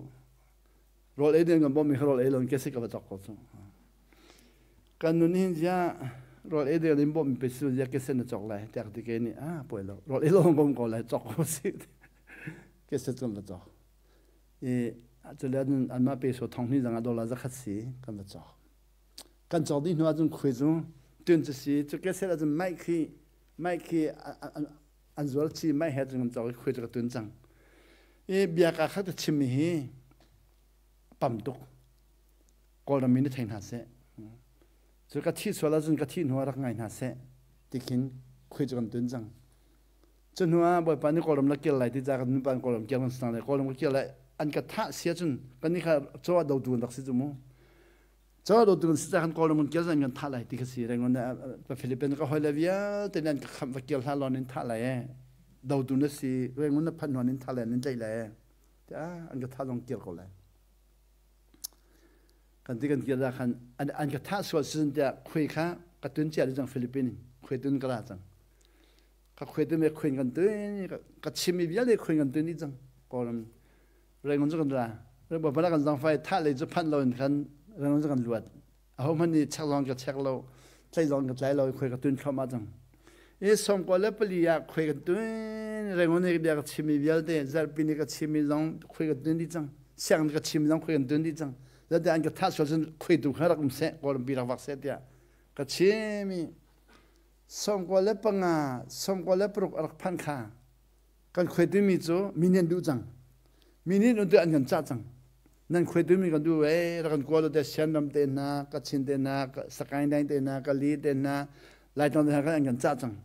rawl ei ding kan bawmhmi kha rawl ei lo in kese ka va cawk ko cu kan nun hin zia rawl ei ding in bawmhmi pe si zia kese na cawk lai tiah ti ke nih ah poi lo rawl ei lo bawm ko lai cawk ko si kese kan va cawk i cule anmah pe so thong hnih zangah dollar zakhat si kan va cawk kan cawk dih hnu ahcun khui cu tun cu si cu keset ahcun mic khi mic khi an zuar chi mic he cun kan cawk i khui cu ka tun cang i bia ka khat ka chimmi hi pam tuk Kawlram mi nih thei hna seh cu ka thih sual ahcun ka thih hnu ah rak ngai hna seh ti khin khui cu kan tun cang Cu hnu ah Bawipa nih Kawlram na kir lai ti ca kan nupa in Kawlram kir kan si lai. Kawlram ka kir lai an ka thah si ahcun kan nih kha chaw ah dotu an rak si cu mu. Chaw ah dotu kan si ca kan Kawlram kan kir zan kan thah lai ti kha si. Rangoon pa Philippines ka hoi le vialte nih an ka khamh va kir hlah law nin thah lai ee. Dotu na si Rangoon na phanh hnu nin thah lai nin tlaih lai ee. Tiah an ka thah zong kir ko lai. Kan ti kan kir dah khan an ka thah sual si tiah khui kha ka tun cia cang Philippines khui tun ka ra cang. Ka khuai me khuin kan tuin ka chim i vialte khuin kan tuin dih cang Kawlram Rangoon cu kan ra Bawipa kan zangfai thah lei cu phanh lo in khan Rangoon cu kan luat aho hmanh nih chek zong ka chek lo tlai zong ka tlai lo khuai ka tun thluahmah cang i 94 ah khuai kan tuin Rangoon i bia ka chim i vialte zarhpi ni ka chim i zong khuai kan tuin dih cang siang ka chim zong khuai kan tuin dih cang zate an ka thah sual cun khuai tu kha rak um seh Kawlram pi rak vak seh tiah ka chim i 95, 96 a rak phanh kha kan khuaitimi cu mi nih an duh cang. Mi nih nu an kan cah cang. Nan khuaitimi kan duh ee rak kan kual te Sianram te hna, Kachin te hna, Sakaing Daing te hna, Kali te hna, Laitlang te hna kan an kan cah cang.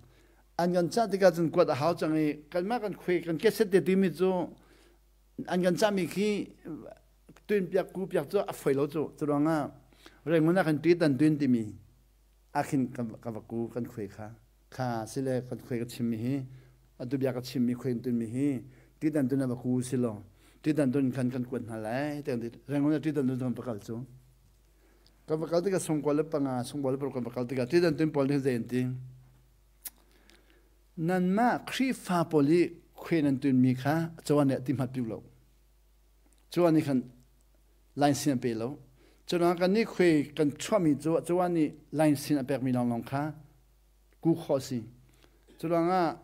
An kan cah tikah cun kuat a hau cang i kanmah kan khuai kan keset te timi cu an kan cahmi khi tuin piak ku piak cu a foi lo cu. Cu ruangah Rangoon ah kan ti tan tuin timi ah khin ka va ku kan khuai kha kha sile kan khuai ka chimmi hi atu bia ka chimmi khuai tunmi hi titan tun va ku si lo titan tun khan kan kuat hna lai Rangoon ah titan tun kan va kal cu kan va kal tikah 95 96 kan va kal tikah titan tun pawl nih zei an ti nanmah Khrihfa pawl i khuai nan tunmi kha cawan nih ti hmat piu lo cawan nih khan line sin a pe lo. Cunak kan nih khui kan chuahmi cu cuan nih line sin a pekmi lawnglawng kha ku khawh si. Curuangah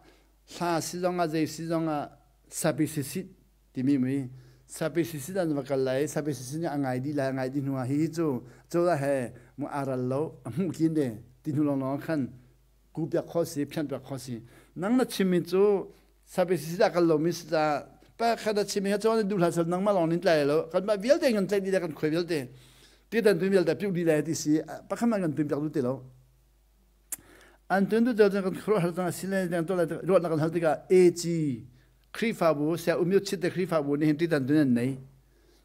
hla si zongah zei si zongah sapi sisit timi mui sapi sisit an va kal lai sapi sisit nih a ngai dih lai a ngai dih hnu ah hihi cu cozah he mu aral lo a hmuh kin de ti hnu lawnglawng khan ku piak khawh si phian piak khawh si nang na chimmi cu sapi si dah kal lomi si ca pa khat a chim hi chuan duh hlah sal nangmah lawng nin tlai lo kan mah vialte kan tlaih dih le kan khuai vialte ti dan tu vialte piu dih le ti si pakhat man kan tuin piak du ti lo. An tun tu cun kan khuaruahhar cang a si le deng to lai ruahnak kan hal tikah AG Khrihfabu sia umyo chit te Khrihfabu nih hin titan tun an nei.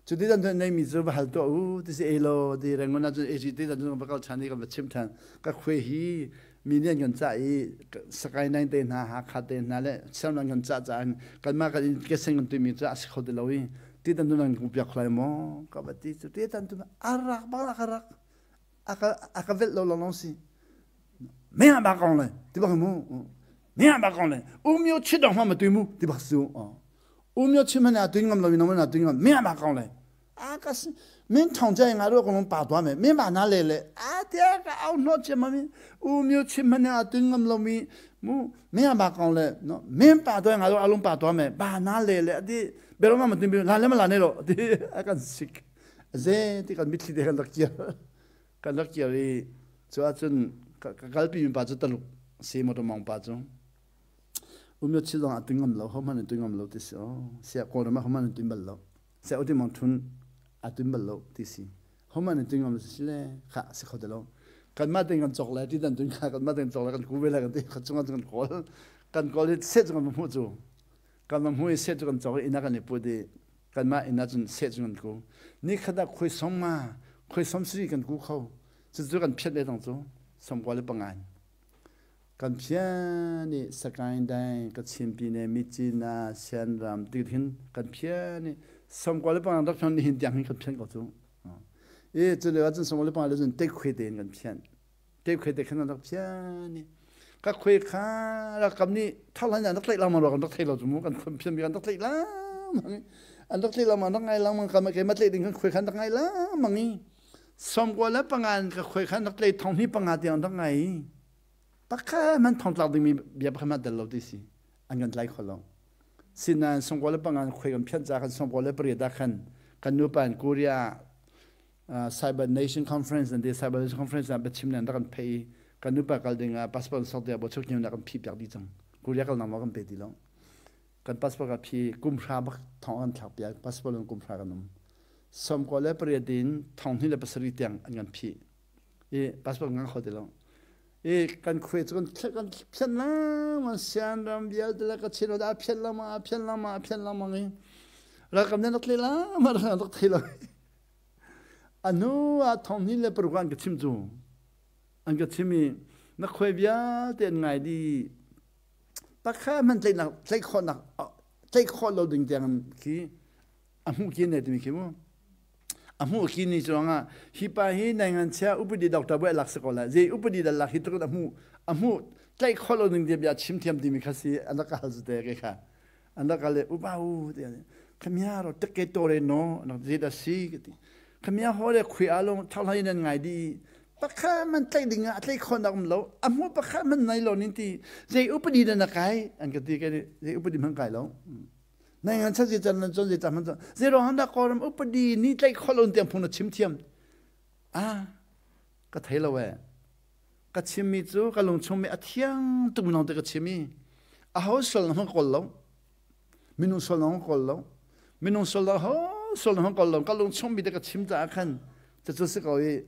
Cu titan tun an nei mi cu va hal tuah u ti si elo ti Rangoon ah cun AG titan tun va kal ṭhan i kan va chim ṭhan. Ka khuai hi mi nih an kan cah i Sakai Naing te hna Hakha te hna le Siam an kan cah caah kanmah kan in kesen kan tuimi cu a si kho ti lo i titan tun an kan piak kho lai maw ka va ti cu titan tun a rak bak a rak a ka velh lo lawng si me ha ba kong le ti bak mu me ha ba kong le umyo chit dong ma tu mu ti bak su umyo chim hana tu ngam lo mi na tu ngam me ha ba kong le a ka min thong chai nga ro kong pa to me me ma na le le a tia ka au no che ma mi umyo chim hana tu ngam lo mi mu me ha ba kong le no men pa to nga ro alung pa to me ba na le le ati bero ma ma tu la le ma la ne lo ti a kan sik ze ti kan mitthli te kan rak kir kan rak kir i cu ahcun ka kalpi mi pa cu Taluk si motor mong pa cu umyo chil zong a tu ngam lo ho hmanh tu ngam lo ti si o sia kawlram ah ho hmanh tu bal lo sia uti mong thun a tu bal lo ti si ho hmanh tu ngam lo si le kha si kho te lo kan mah ten kan chok le ti dan tun kha kan mah ten chok le kan ku ve le kan ti kha chung kan kawl kan kawl hi se chung kan hmu cu kan hmu i se cu kan chok i ina kan i put i kanmah inn ah cun seh cu kan ku ni khat ah khoi som ma khoi som sri kan ku kho cucu kan phiat le tang cu somkua le pangan kan phian i Sakaing Daing Kachin Pine Myitkyina Sianram ti hin kan phian i somkua le pangan rak ni hin tiang hin kan phian ko cu i cu lio ah cun somkua le pangan le cun tek khui tein kan phian te khui te khan rak phian i ka khui kha rakam nih thawhlan an rak tlaih lengmang kan rak thei lo cu mu kan phian mi kan rak tlaih lengmang an rak tlaih lengmang rak ngai lengmang kan keimah tlaih ding kan khui khan rak ngai lengmang i sawmkua le pangan ka khui khan rak tlaih thong hnih panga tiang rak ngai i pakhat man thong tlak dingmi bia pakhat man tel lo ti si an kan tlai kho lo sinain sawmkua le pangan khui kan phian ca khan sawmkua le pariat ah khan kan nupa in Korea Cyber Nation Conference an ti Cyber Nation Conference ah biachim nan rak kan phei i kan nupa kal ding ah passport sok tiah bochuk nyu na kan phi piak dih cang Korea kal nang ma kan pe ti lo kan passport ka phi kum hra bak thong an thlak piak passport in kum hra kan um som ko le pariat in thong hnih le pasarih tiang an kan phi i passport ngang kho ti lo i kan khuai cu kan kan phian lengmang sianram vialte le ka chin a phian lengmang a phian lengmang a phian lengmang i ralkap nih rak tle lengmang rak thei lo A hnu ah thonghnih le paruk ah an ka chimh cu. An ka chim i na khuai vialte an ngai dih. Pakhat hmanh tlaihnak tlaih khawhnak tlaih khawh lo ding tiang khi a hmuh ki ne timi khi mu. A hmuh ki ni ruangah hi pa hi nai ngan chia upadi doctor buai lak si ko lai. Zei upadi dal lak hi tuk a hmuh a hmuh tlaih khawh lo ding tiang bia chim thiam timi kha si an rak ka hal zu te ke kha. An rak kal i upa u ti khamia ro tekke tore no nak zet a si ka ti khamia ho le khui a long thakhlai nan ngai di pakha man tlai ding ah tlai khon um lo a mu pakha man nai lo nin ti zei upadi na na kai an ka ti ke zei upadi man kai lo nai ngan chan chan nan chon zei tam man zei ro han da koram upadi ni tlai kholon tiang phung na chim thiam a ka thei lo e Ka chimmi cu ka lungchung mi a thiang tuk minung te ka chim i aho sual na hmang kawl lo. Minung sual na hmang kawl lo. Minung sual lo ho sual na hmang kawl lo. Ka lungchung mi te ka chim caah khan cucu si ko i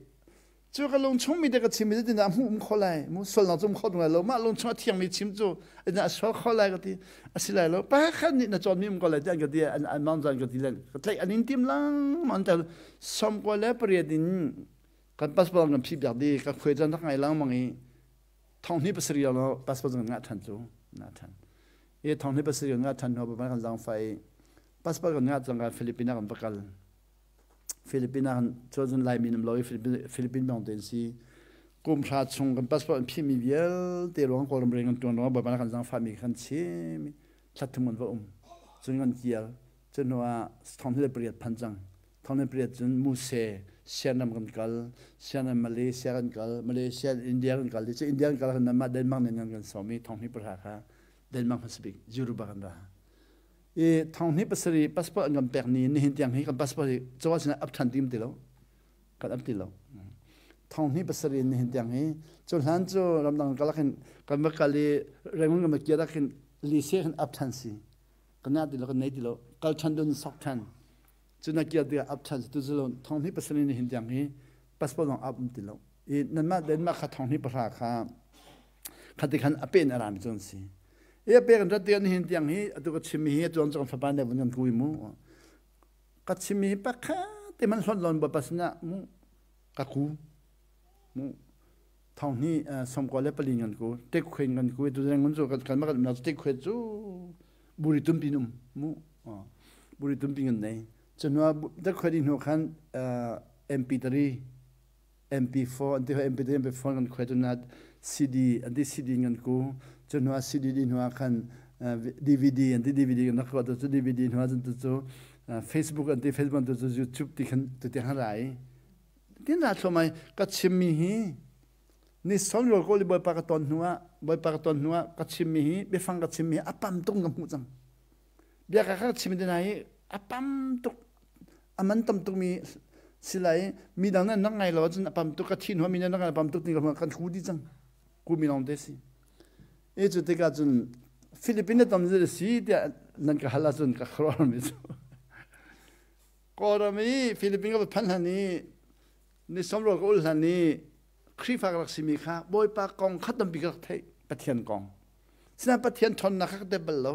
cu ka lungchung mi te ka chim mi tin ah hmuh um kho lai mu sual na cum kho lai lo mah lungchung a thiang mi chim cu a sual kho lai ka ti a si lai lo pa khan nih na cawn mi um ko lai ti an ka ti an an mang zan ka ti len ka tlaih an in tim lang an tel som ko le pariat in Kan passport kan phih piak dih ka khuai caan rak ngai lengmang i thong hnih pasarih lo passport kan ngah ṭhan cu ngah ṭhan i thong hnih pasarih kan ngah ṭhan hnu ah kan zaangfah i passport kan ngah cang ka Philippines ah kan va kal Philippines ah kan cun Laimi um lo i Philippines lawng te an si kum hra chung kan passport an phihmi vialte ruang Kawlram rian kan ṭuan ruangah Bawipa kan zaangfahmi kan chim i thla thum kan va um cun kan kir cu hnu ah thong hnih le pariat phan cang Thawngpariat cun Muse Sianram kan kal, Sianram Malaysia kan kal, Malaysia India kan kal. Cu India kan kal khan mah Denmark nih nan kan sawm i thonghnih pahra kha Denmark hmasa bik Europe ah kan ra. I thonghnih pasarih passport an kan pek ni nihin tiang hi kan passport hi cawah sinah ap ṭhan tim ti lo. Kan ap ti lo. Thonghnih pasarih nihin tiang hi cu hlan cu ramdang kal khin kan va kal i Rangoon kan va kir ah khin lise khin ap ṭhan si. Kan ngah ti lo kan nei ti lo. Kal ṭhan dun sok ṭhan. Cu na kir tikah ap ṭhan tu cu thong hnih pasarih ni hin tiang hi passport zong ap um ti lo. I nanmah Denmark kha thong hnih pahra kha Khati khan a pen a rami cu an si. E a pek an rat tiang nihin tiang hi atu ka chimmi hi atu an fapa ne vun kan kui mu. Ka chimmi hi pakhat te man hlon lon bawipa sinah mu ka ku mu thong hi 94 ngan ku tek khuen ngan ku tu ngun cu kan kan kan tek khuen cu buri tumpi um mu buri tumpi ngan nei chunwa tek khuen hnu khan MP3 MP4 an ti MP3 MP4 kan khuai tu na CD an ti CD ngan ku chunwa CD di hnu khan DVD an ti DVD kan rak tu cu DVD hnu cun tu cu Facebook an ti Facebook tu cu YouTube ti khan tu ti han rai tin ra thlomai ka chimmi hi ni son rol ko li bawipa ka ton hnu ah bawipa ka ton hnu ah ka chimmi hi biafang ka chimmi hi a pam tuk ka hmuh cang bia ka ka chim dina hi a pam tuk a man tam tuk mi silai mi dang nan nak ngai lo cun a pam tuk ka thi hnu mi nan nak ngai pam tuk ti ka kan hu di cang ku mi long te si e cu tikah cun Philippines tam zi si tiah nan ka hal ahcun ka khuaruah mi cu Kawlram i Philippines ka va phanh hlan i ni sawmrual ka ul hlan i Khrihfa ka rak simi kha Bawipa kong kha tampi ka rak theih Pathian kong. Sinain Pathian ṭhawnnak kha ka tep bal lo.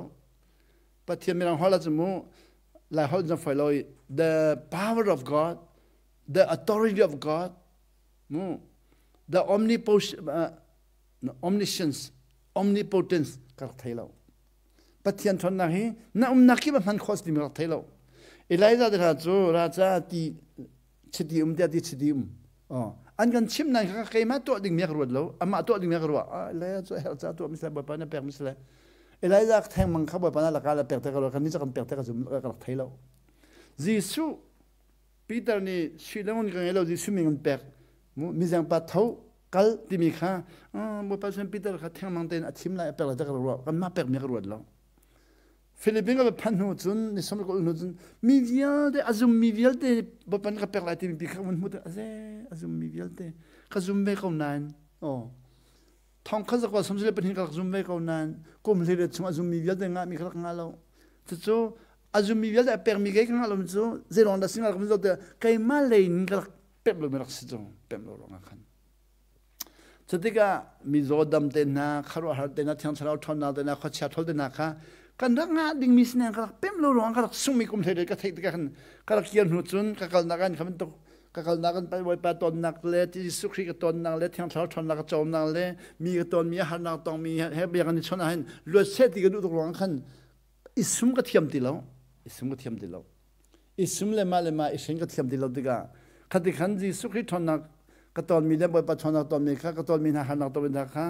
Pathian mirang holh ahcun mu Lai holh in foi lo i the power of God, the authority of God, mu the omnipotence, omniscience, omnipotence ka rak thei lo. Pathian ṭhawnnak hi na umnak kip a hman khawh timi rak thei lo. Elijah te hna cu raca ti chiti um tiah ti chiti um. Oh. An kan chim nan kha keimah tuah ding mi ka ruat lo. Amah tuah ding mi ka ruah. Ah, Elijah cu herh ca tuah mi sile Bawipa na pek mi sile. Elijah theng mang kha Bawipa na laka la pek te ka ruat. Kan ni ca kan pek te ka zum ka rak thei lo. Jesuh Peter nih sui le ngun ka ngei lo Jesuh min kan pek. Mizeng pa tho kal timi kha Bawipa sin Peter kha thengmang tein a thim lai a pek lai ta ka ruah kanmah pek mi ka ruat lo. Philippine ka phanh hnu cun ni som ka hnu cun mi vialte a zum mi vialte Bawipa ka pek lai timi pi kha vun hmu a ze a zum mi vialte ka zum ve ko nain oh thong kha zakwa som sile pahnih ka rak zum ve ko nain kum hlei chung a zum mi vialte ngah mi ka rak ngah lo cucu a zum mi vialte a pek mi kei ka ngah lo cu zeiruang dah singa ka zo te keimah lei in ka rak pemh lo mi rak si cu pemh lo ruangah khan cutikah mizaw dam te hna khuaruahhar te hna thiang thlarau ṭhawnnak te hna khuachia ṭhawl te hna kha kan rak ngah dingmi sinen ka rak pemh lo ruangah ka rak sungmi kum hlei ka theih tikah khan ka rak kir hnu cun ka kalnak an kha bantuk ka kalnak an Bawipa tonnak le Jesuh Khrih ka tonnak le thiang thlarau ṭhawnnak ka conak le mi ka tonmi harnak tongmi he bia kan i chawnh ahhin luat seh ti ka duh tuk ruangah khan i sum ka thiam ti lo i sum ka thiam ti lo i sum le mah le mah i hring ka thiam ti lo tikah khati khan Jesuh Khrih ṭhawnnak ka tonmi le Bawipa ṭhawnnak tonmi kha ka tonmi hna harnak tonmi hna kha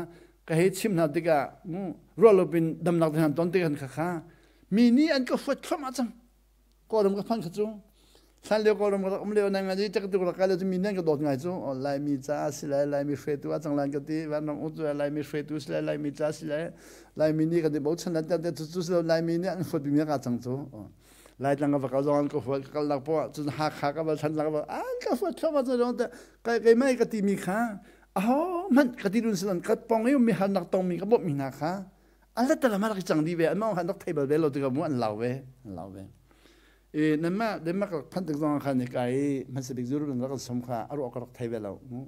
ka hei chim hna tikah mu ruah lo pin damnak te hna ton tikhan kha kha mi nih an ka huat thluahmah cang Kawlram ka phanh kha cu hlan lio Kawlram ka rak um lio nang ngai tak tu rak kai lio cu mi nih an ka dawt ngai cu Laimi ca si lai Laimi hruaitu ah cang lan ka ti vanram u cu Laimi hruaitu si lai Laimi ca si lai Laimi nih kan i bochan lan te cu cu si lo Laimi nih an huat mi ka cang cu Laitlang ka va kal zong an ka huat ka kalnak poah cun Hakha ka va Thantlang ka va an ka huat thluahmah cu dong te kai keimah ka ti mi kha aho hmanh ka ti dun silan ka pong i mi harnak tong mi ka bawmh mi hna kha an la talam rak i cang dih ve an mah khan rak thei bal ve lo tikah mu an lau ve an lau ve i nanmah Denmark rak phanh tik zong khan ka i hmasa bik zuru rak kan som kha a ruah ka rak thei ve lo mu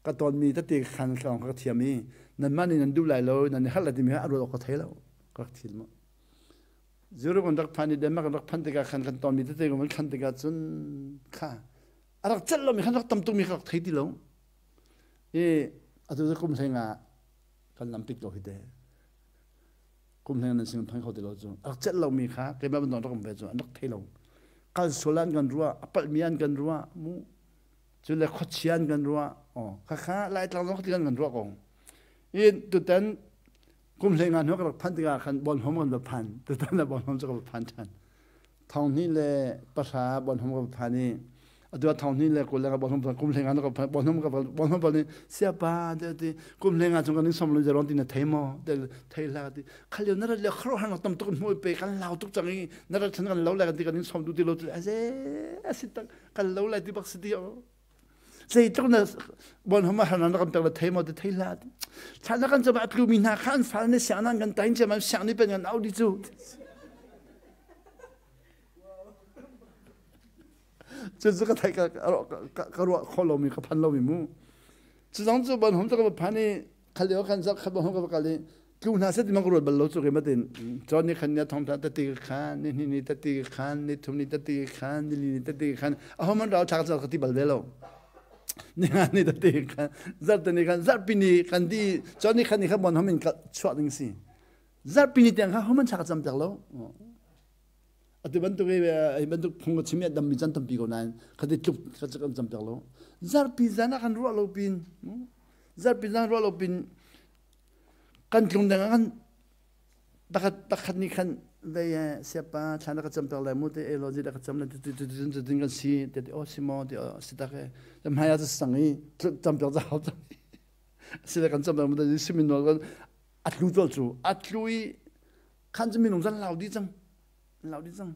ka ton mi tete khan ka ka thiam i nanmah nih nan duh lai lo nan i harh lai timi a ruah ka thei lo ka rak thil mu zuru kan rak phan i Denmark kan rak phanh tikah khan kan ton mi tete kan khan tikah cun kha a rak celh lo mi khan rak tam tuk mi kha rak thei ti lo i atu cu kum hleng ah kan lam pit ko hi te kum hleng nan sin phang kho ti lo cu a rak celh lo mi kha keimah bantuk rak um ve cu an rak thei lo kal sual an kan ruah a palh mi an kan ruah mu cu le khuachia an kan ruah oh kha kha laitlang zong ti kan kan ruah ko i tutan kum hleng ah hnu ka rak phanh tikah khan Bornholm kan va phan tutan ah Bornholm cu ka va phan ṭhan 2010 Bornholm ka va phan i atu ah 2020 le ka Bornholm kum hleng ah ka Bornholm ka Bornholm pa nih siapa te ti kum hleng ah chung kan in som lo jeron ti na thei maw te thei hla ti khal na rat le khro han tam tuk hmu pe kan lau tuk chang i na rat chan kan lo lai kan ti kan in som du ti lo ti aze asi tak kan lo lai ti bak si ti o zeitluk na Bornholm ah harnak na kan pek le thei maw ti thei hlah thla na kan cam a tlu mi hna kha an fal ne siang nan kan tain cem an siang ni pen kan au di cu cu cu ka thei ka ka ruah kho lomi ka phan lomi mu cu zong cu Bornholm cu ka phan i. Khal lio khan zak khat bang ka kal i tlu hna set mang ruat bal lo chu ke matin chon ni khan ni thong ta tati khan ni ni ni tati khan ni thum ni tati khan ni li ni tati khan a ho man rau thak chal ka ti bal ve lo ni nga ni tati khan zar te ni khan zar pi ni kan di chon ni khan ni kha bon homin ka chuak ding si zar pi ni tiang kha ho man chak cham tak lo Atu bantuk i bantuk phung ka chim i a dammi can tampi ko nain khati tluk ka kan cam piak lo. Zarpi zan ah kan ruah lo pin zarpi zan ruah lo pin kan tlung deng ah kan pakhat pakhat nih khan vei siapa thlan ka cam piak lai mu te elo zi ka cam la tu tu tu tu tu kan si te ti oh si mo ti oh si tak e hmai ah sang i cam piak za hau cang sile kan cam piak mu te simin nol kan a tlu tol cu a tlu i khan cu minung zan lau di cang lau di cang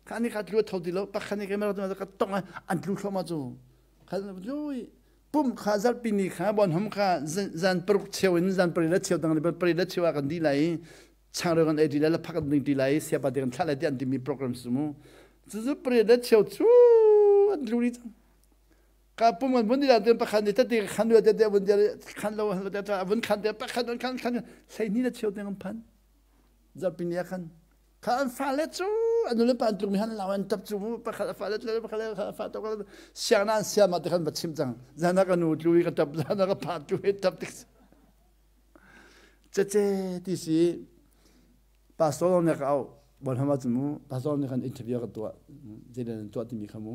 kha ni kha tlu tho ti lo pakhat ni keimah tu ka tong an tlu thluahmah cu kha lui pum kha zarpi ni kha bon hom kha zan paruk cheu in zan pari le cheu tang le pari le cheu ah kan di lai changreu kan ei ti lai la phak kan ding ti lai siapa te kan thlah lai ti an timi program su mu cu cu pari le cheu cu an tlu di cang ka pum an vun di la pakhat ni tati khan lu te te vun di khan lo te vun khan te pakhat an khan khan sei ni le cheu te kan phan zarpi ni ah khan kha an fale cu an nu le pa an tlukmi han lau an tap cu pakhat a fale tle pakhat a fa to siang na an siam ah te khan va chim cang zan ah ka nu tlu i ka tap zan ah ka pa tlu i tap tik cece ti si pastor ne ka au bon hama cu mu pastor ne khan interview ka tuah zeidan an tuah timi kha mu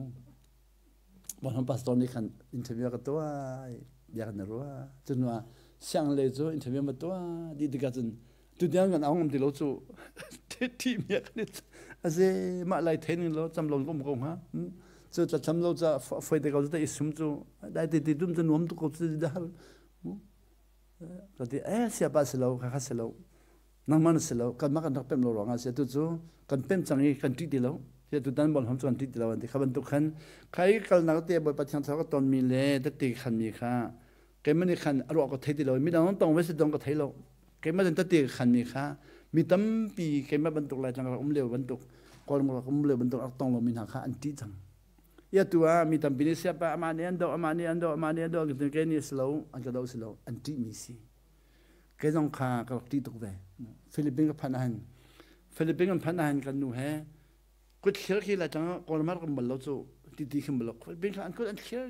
Bonham pastor nih khan interview ka tuah bia kan ruah cun ah siang le cu interview ma tuah di tikah cun tu tiang kan aung ti lo cu thi mi kan aze mah lai thein lo cham lo ko ko ha cu tla cham lo cha foi te ko te isum cu dai ti ti dum cu nuam tu ko cu dal ka ti eh sia pa si lo kha kha si lo nangmah na si lo kanmah kan rak pemh lo ruangah si atu cu kan pemh cang i kan ṭih ti lo hi atu tan bon hom cu kan ṭih ti lo an ti kha bantuk khan kha i kalnak te Bawipa Thiang Thlarau ka tonmi le tette khanmi kha keimah nih khan a ruah ka thei ti lo midang tong ve si dong ka thei lo keimah cun tette khanmi kha mi tampi keimah bantuk Laitlang rak um lio bantuk Kawlram rak um lio bantuk rak tong lomi hna kha an ṭih cang ia tu ah mi tampi nih siapa amah nih an doh amah nih an doh amah nih an doh kei nih si lo an ka doh si lo an ṭihmi si Kei zong kha ka rak ṭih tuk ve. Philippines ka phanh ahhin Philippines kan phanh ahhin kan nu he kut thlir khi Laitlang ah Kawlram ah rak um bal lo cu ti ti khin bal lo. Philippines kha an kut an thlir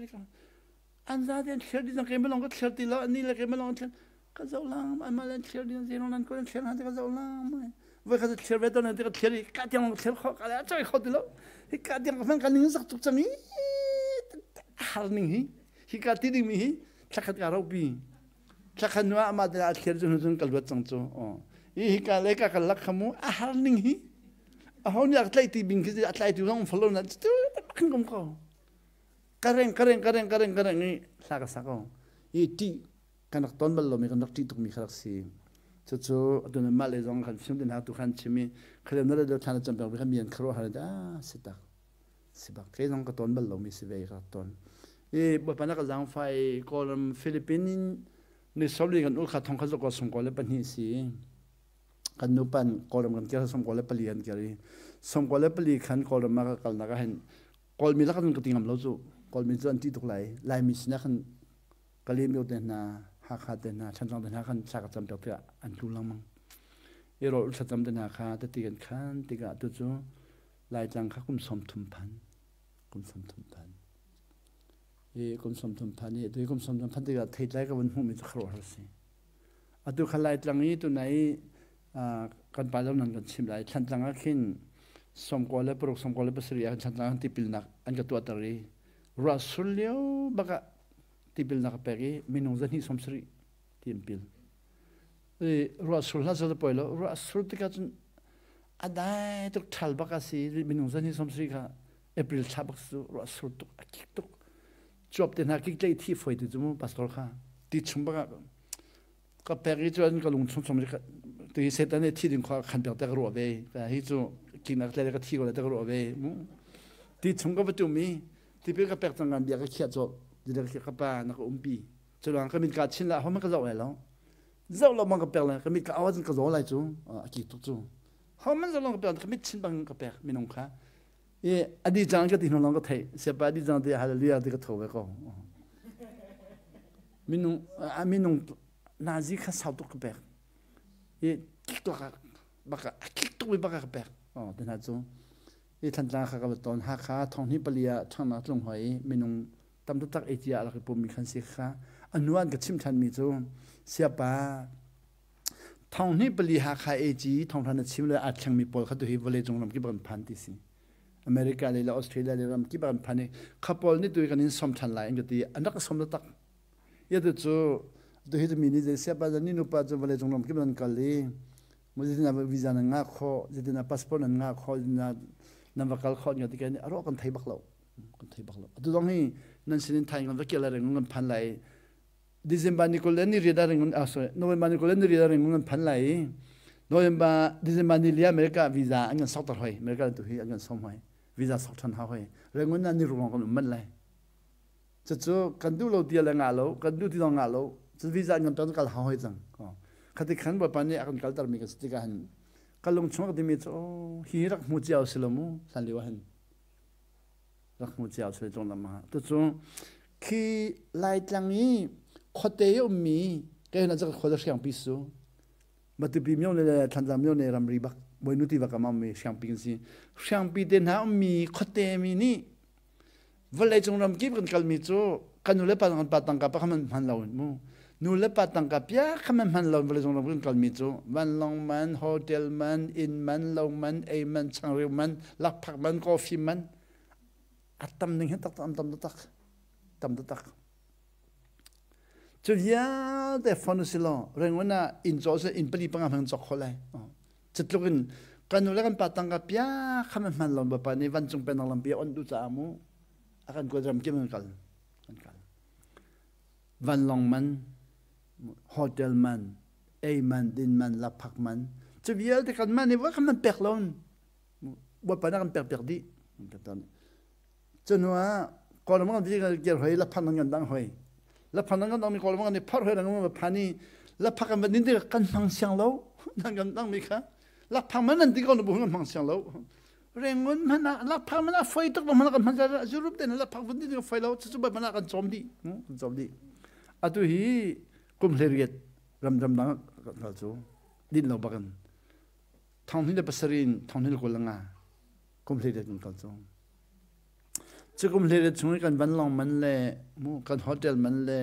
an zate an thlir dih cang keimah lawng ka thlir ti lo annih le keimah lawng an thlir ka zoh lang anmah le an thlir dih zeilong nan kut an thlir hna ti ka zoh lang voi khat thlir ve tawn ti ka thlir i ka tiang ka thlir kho ka le a choi kho ti lo hi ka tiang ka hman ka ning zak tuk cang i har ning hi hi ka ti ding mi hi thlakhat ka ropi Thlakhat hnu ah amah te a thlir cu hnu cun ka luat cang cu. Hi hika le ka kan lak kha mu a har ning hi. A ho nih a tlaih ti bing khi a tlaitu zong um falo na tu kan kum ko. Ka reng ka reng ka reng ka reng ka reng i hla ka sa ko. I ti kan rak ton bal lomi kan rak ṭih tukmi kha rak si. Cucu atu nan mah le zong kan fim te hna tu khan chim i khalem na le thlan cam peng khan mi an kharuah har ah si tak. Si bak kei zong ka ton bal lomi si ve ka ton. I Bawipa na ka zaangfah i Kawlram Philippine in ni sawmli kan ul kha thong khat zakua sawmkua le pahnih si. Kan nupan Kawlram kan kir 94 kan kir i 94 khan Kawlram ah ka kalnak ah hin Kawlmi lak in ka ti ngam lo cu. Kawlmi cu an ṭih tuk lai. Laimi sinah khan Kalaymyo te hna, Hakha te hna, Thantlang te hna khan thla ka cam piak tikah an tlu lengmang. I rawl thlacam te hna kha tati kan khan tikah tu cu Laitlang kha kum 30 phan. Kum 30 phan. I kum 30 phan i tu kum 30 phan tikah theitlai ka vun hmuhmi cu khuaruahhar si. Atu kha Laitlang i tunai kan pa lo nan kan chim lai Thlantlang ah khin 96 97 ah Thlantlang ah tipilnak an ka tuahter i ruah sur lio bak ah tipilnak ka pek i minung zahnih 70 ti an pil. I ruah sur hlah sal poi lo ruah sur tikah cun a dai tuk ṭhal bak a si minung zahnih 70 kha April thla bak cu ruah sur tuk a kik tuk cuap te hna kik tlei thi foi tu cu mu pastor kha ti chung bak ah ka pek i cun ka lung chung chung tu hi setan nih thi ding kha khan piak te ka ruah ve hi cu kinak tle ka thi ko le te ka ruah ve mu ti chung ka va tum i tipil ka pek cang kan bia ka khiah cawk di ka pa na ka umpi culang ka mit ka chin la hom ka zoh lai lo zoh lo mang ka pek lai ka mit ka awaz ka zaw lai cu a ki tuk cu hom man zoh lo ka pek ka mit chin bang ka pek minung kha i adi cang ka ti hnu long ka theih siapa adi cang ti hallelujah ti ka tho ve ko minung minung Nazi kha sau tuk ka pek. I kik lak bak a kik tuk mi bak ka pek. Oh, te hna cu. I Thantlang kha ka va ton. Hakha thonghni pali ah ṭhangnak tlung hoi i minung tam taktak ei cia a rak i pummi khan si kha. A hnu an ka chim ṭhanmi cu siapa thonghni pali Hakha AG thonghra na chim le aa thlengmi pawl kha tuhi vawleicung ram kip kan phan ti si. America le Australia le ram kip kan phan i kha pawl nih tuhi kan in som ṭhan lai an ka ti. An rak ka som taktak. Ia tu cu tuhi mi nih zei siapa ni nupa cu vawleicung ram kip nan kal i zeitindah visa nan ngah khawh, zeitindah passport nan ngah khawh, zeitindah nan va kal khawh ning ti kan a ruah kan thei bak lo. Kan thei bak lo. Atu zong hi nan sinin thai kan va kir lai reng kan phan lai. December ni kul le ni riat ring ah sorry November ni kul le ni riat ring kan phan lai. November December ni li America visa an kan sok tar hoi. America tu hi an kan som hoi. Visa sok than ha hoi. Rengun na ni ruang kan um man lai. Cucu kan duh lo ti le ngah lo, kan duh ti zong ngah lo. Cun visa an kan ton kal hau hoi cang. Khati khan Bawipa nih a kan kalter mi kan si tikah hin ka lung chung a timi cu hi rak hmu cio si lo mu hlan lio ah hin rak hmu cio si cung lam ah tucu khi Laitlang i khuate i ummi kei hna cu khua le hriangpi su Matupi myo le Thantlang myo ne ramri bak Bawinu tiva kam ummi hriangpi kan si hriangpi te hna ummi khuate mi nih Vawleicung ramkip kan kalmi cu kan nu le pa kan pa tangka pa kha man hman lo mu. Nu le pa tangka pia kha man hman lo vawleicung ram kan kalmi cu vanlawng man, hotel man, inn man, lo man, ei man, changreu man, lakphak man, coffee man a tam ning hi tak tam tam taktak tam taktak. Cu vialte phone si law Rangoon ah inn caw si inn pali panga hmang cawk kho lai. Cutluk in kan nu le kan pa tangka pia kha man hman lo bapa nih vancung pennak lampi a on duh caah mu a kan kuat ram kim kan kal kan kal. Vanlawng man, hotel man, ei man, din man, lakphak man, cu vialte kan man nih kan man pek lo Bawipa nih a kan pek piak dih. Cu hnu ah Kawlram kan ti kir hoi laphang kan dang hoi. Laphang kan dang mi Kawlram kan i phorh hoi kan va phan i laphak kan va din tik kan hmang siang lo. Nan kan dang mi kha laphang man nan ti ko nu bu kan hmang siang lo. Rengun man ah laphang man ah foi tuk man kan hman Europe te laphang vun din foi lo cu ba man kan chom di kan chom di. Atu hi kum hleriat ram ram dang kan cu din lo bakan thong hin le pasarin thong hin kul nga kum hleriat kan kal cu. Cu kum hleiriat chung i kan vanlawng man le mu kan hotel man le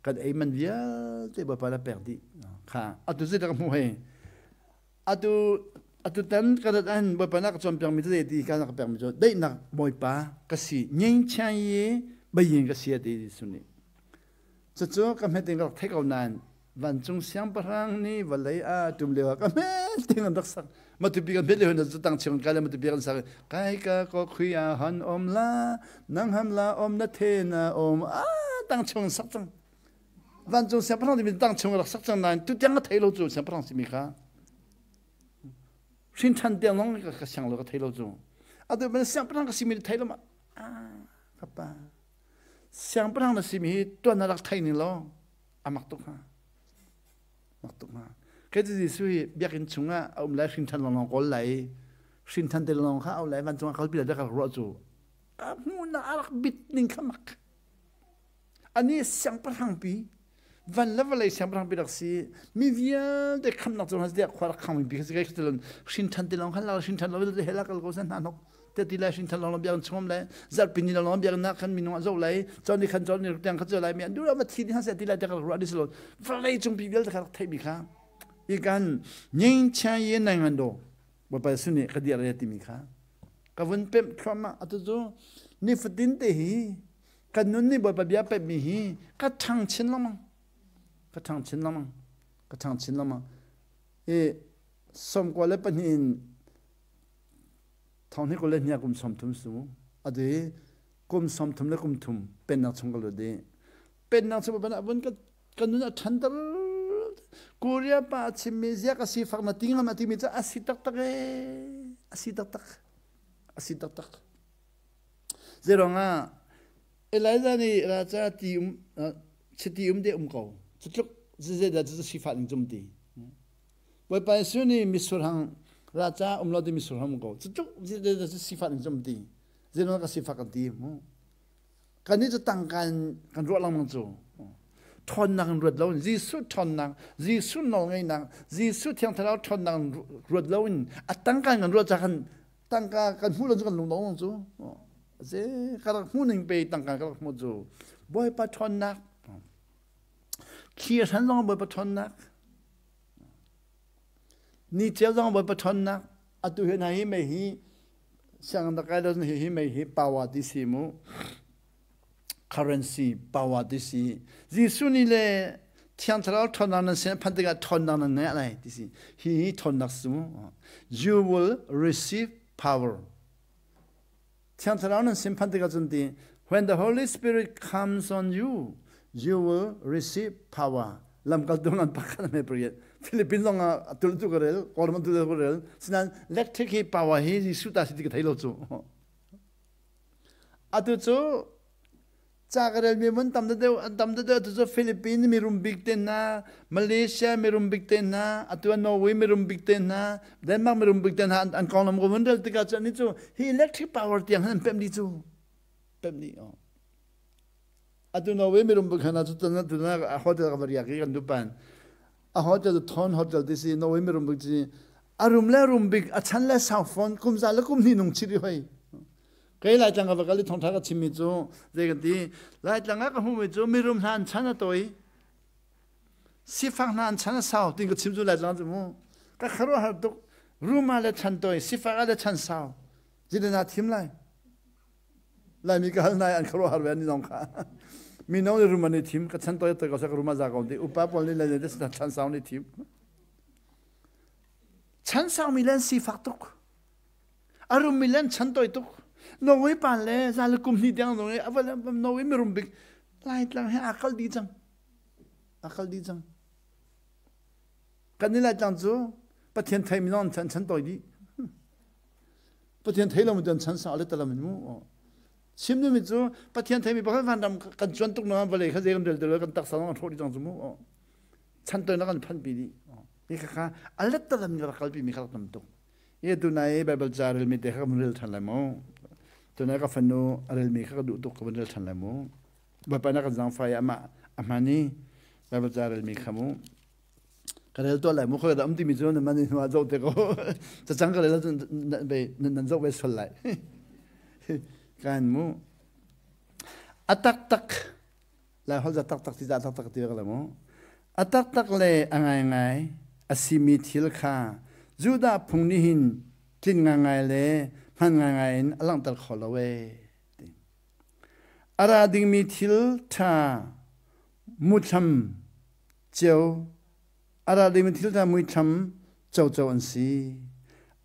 kan ei man vialte Bawipa na pek dih. Kha atu zei dah ka hmuh hei. Atu atu tan ka rat an Bawipa na ka cawnpiak mi tete ti ka na ka pek mi cu daihnak Bawipa ka si nying chiang i bayin ka si ti Jesuh nih. Cucu ka hmet in ka rak theih ko nain vancung siangpahrang nih vawlei ah ṭum lio ah ka hmet ting an rak sak. Matupi kan hmet lio hin cu tang chiang kai le matupi kan sak. Kai ka ko khui a han om la, nang ham la om na the na om a tang chung sak cang. Vancung siangpahrang timi tang chung rak sak cang nain tu tiang ka thei lo cu siangpahrang simi kha. Hrin ṭhan tiang zong ka siang lo ka thei lo cu. Atu ban siangpahrang ka simi thei lo ma. Ah, ka pa. Siangpahrang na simi hi tuan na rak thei ning law a mak tuk hnga. Mak tuk hnga. Kei cu Jesuh hi biakinn chungah a um lai hrin ṭhan lawnglawng kawl lai i hrin ṭhan te lawnglawng kha a um lai vancung ah kalpi lai ka rak ruah cu a hmuhnak a rak bit ning kha mak. Ani siangpahrang pi van le vawlei siangpahrang pi rak si mi vialte khamnak cu tiah khua rak khangmi pi kha si kai kha hrin ṭhan ti lawng khan la hrin ṭhan lo hela kal ko san hna nok te ti lai hrin ṭhan lawng biakinn chungam lai zarhpi ni lawng biakinn nak khan minung a zoh lai cun ni khan cun ni tiang kha cu lai mi an duh ma thi ni han se ti lai te ka ruah ni silo vawlei cung pi vialte kha rak theih mi kha i kan nying chiang ye nai ngan do bapak suni ka dir re timi kha ka vun pem thluahmah atu cu ni fatin te hi kan nun nih Bawipa bia pekmi hi ka ṭhang chin lengmang ka ṭhang chin lengmang ka ṭhang chin lengmang i 92 in thong hnih kul le hnih kum 30 su atu hi kum 30 le kum thum pennak chung ka lut i pennak chung ban vun ka kan nun a ṭhanter Korea pa a chimmi zia ka sifak na ti ngam a timi cu a si taktak ee a si taktak a si taktak Zeiruangah Elijah nih raca ti um chiti um de um ko. Cutluk zeidah cu sifah ning cum ti. Bawipa Jesuh nih mitsur hang raca um lo ti mitsur hang um ko. Cutluk zeidah cu sifah ning cum ti. Zeiruangah ka sifah kan ti mu. Kan nih cu tangka in kan ruah lengmang cu. Ṭhawnnak in ruat loin Jesuh ṭhawnnak, Jesuh nawlngeihnak, Jesuh Thiang Thlarau ṭhawnnak in ruat loin a tangka in kan ruah ca khan tangka kan hmuh lo cu kan lungdong cu. Ze ka rak hmuh ning pe tangka ka rak hmuh cu Bawipa ṭhawnnak. Thli a hran zong Bawipa ṭhawnnak. Ni ceu zong Bawipa ṭhawnnak. Atu hi hna hi mei hi sianginn rak kai lo hi hi mei hi power ti si mu. Currency power ti si. Jesuh nih le Thiang Thlarau ṭhawnnak nan sin phanh tikah ṭhawnnak nan ngei lai ti si. Hi hi ṭhawnnak si mu. You will receive power. Thiang Thlarau nan sin phanh tikah cun ti when the Holy Spirit comes on you, you will receive power. Lamkaltu ngan pakhat me pariat. Philippines zong ah tul tu ka rel, Kawlram tu ka rel. Sinan electric hi power hi Jesuh ta si ti ka thei lo cu. Atu cu ca ka relmi mun tam deuh an tam deuh atu cu Philippines mirum bik te hna, Malaysia mirum bik te hna, atu ah Norway mirum bik te hna, Denmark mirum bik te hna an konglam ko mun rel tikah cu ani cu hi electric power tiang han pemh dih cu pemh dih oh. Atu Norway mirum bik hna cu tan tu na hotel ka va riak i kan dupan a hotel cu Thon Hotel ti si Norway mirum bik ci a rum le rum bik a chan le sau phone kum za le kum hnih nung chit i hoi Kei Laitlang ka va kal i thawngṭha ka chimmi cu zei kan ti Laitlang ah ka hmuhmi cu mirum hna an chan a tawi sifak hna an chan a sau tin ka chim cu Laitlang cu mu ka khuaruahhar tuk rum ah le chan tawi sifak ah le chan sau zeidah naa thim lai Laimi ka hal nai an khuaruahhar ve an ni zong kha mino nih rum an i thim ka chan tawi tawi ko sa ka rum ah za ko ti upa pawl nih le chan sau nih thim chan sau mi le an sifak tuk A rummi le an chan tawi tuk. Norway pa le za le kum hnih tiang zong i a va Norway mirum bik Laitlang he aa kal dih cang. Aa kal dih cang. Kan i Laitlang cu Pathian theimi zong an chan tawi dih. Pathian thei lomi cu an chan sau le talam in mu. Chim duhmi cu Pathian theimi pakhat vanram kan cuan tuk na vawlei kha zei kan rel ti lo kan taksa zong an hrawh dih cang cu mu. Chan tawi na kan phan pi dih. Hi kha a let talam in rak kalpi mi kha rak tam tuk. I tunai Baibal ca relmi te kha ka vun rel ṭhan lai mu. Tunai ka fanu a relmi kha ka duh tuk ka vun rel ṭhan lai mu. Bawipa na kan zaangfah i amah a hman i Baibal ca relmi kha mu. Ka rel tuah lai mu khoi dah um timi cu nan man hnu ah zoh te ko. Cacang ka rel ahcun nan zoh ve sual lai. Kan mu. A taktak Lai holh taktak ti dah taktak ti ka mu. A taktak le a ngaingai a simi thil kha Judah phung nih hin tlin ngaingai le hman ngaingai in a langhter kho lo ee. A ra dingmi thil ṭha muthlam ceu A ra dingmi thil hna muithlam coco an si.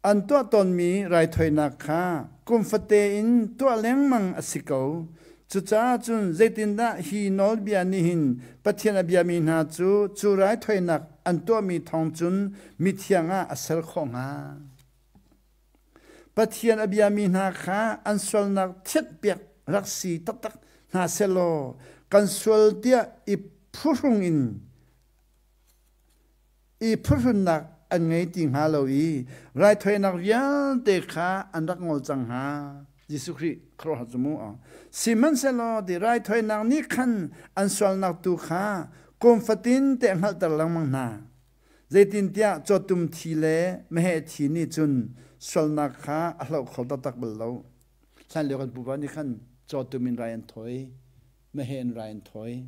An tuah tawnmi raithawinak kha kum fate in tuah lengmang a si ko. Cucaah cun zeitindah hi nawlbia nih hin Pathian a biami hna cu cu raithawinak an tuahmi thawng cun mithiang ah a ser khawh hnga? Pathian a biami hna kha an sualnak thianhpiak rak si taktak hna sehlaw kan sual tiah i phuhrung in i phuhrunnak an ngei ti hnga lo i raithawinak vialte kha an rak ngol cang hnga. Jesuh Khrih khuaruahhar cu mu. Sihmanhsehlaw ti raithawinak nih khan an sualnak tu kha kum fatin te a hngalhter lengmang hna. Zeitintiah cawtum thi le meheh thi nih cun sualnak kha a hloh kho taktak bal lo. Hlanlio kan pupa nih khan cawtum in rai an thawi, meheh in rai an thawi.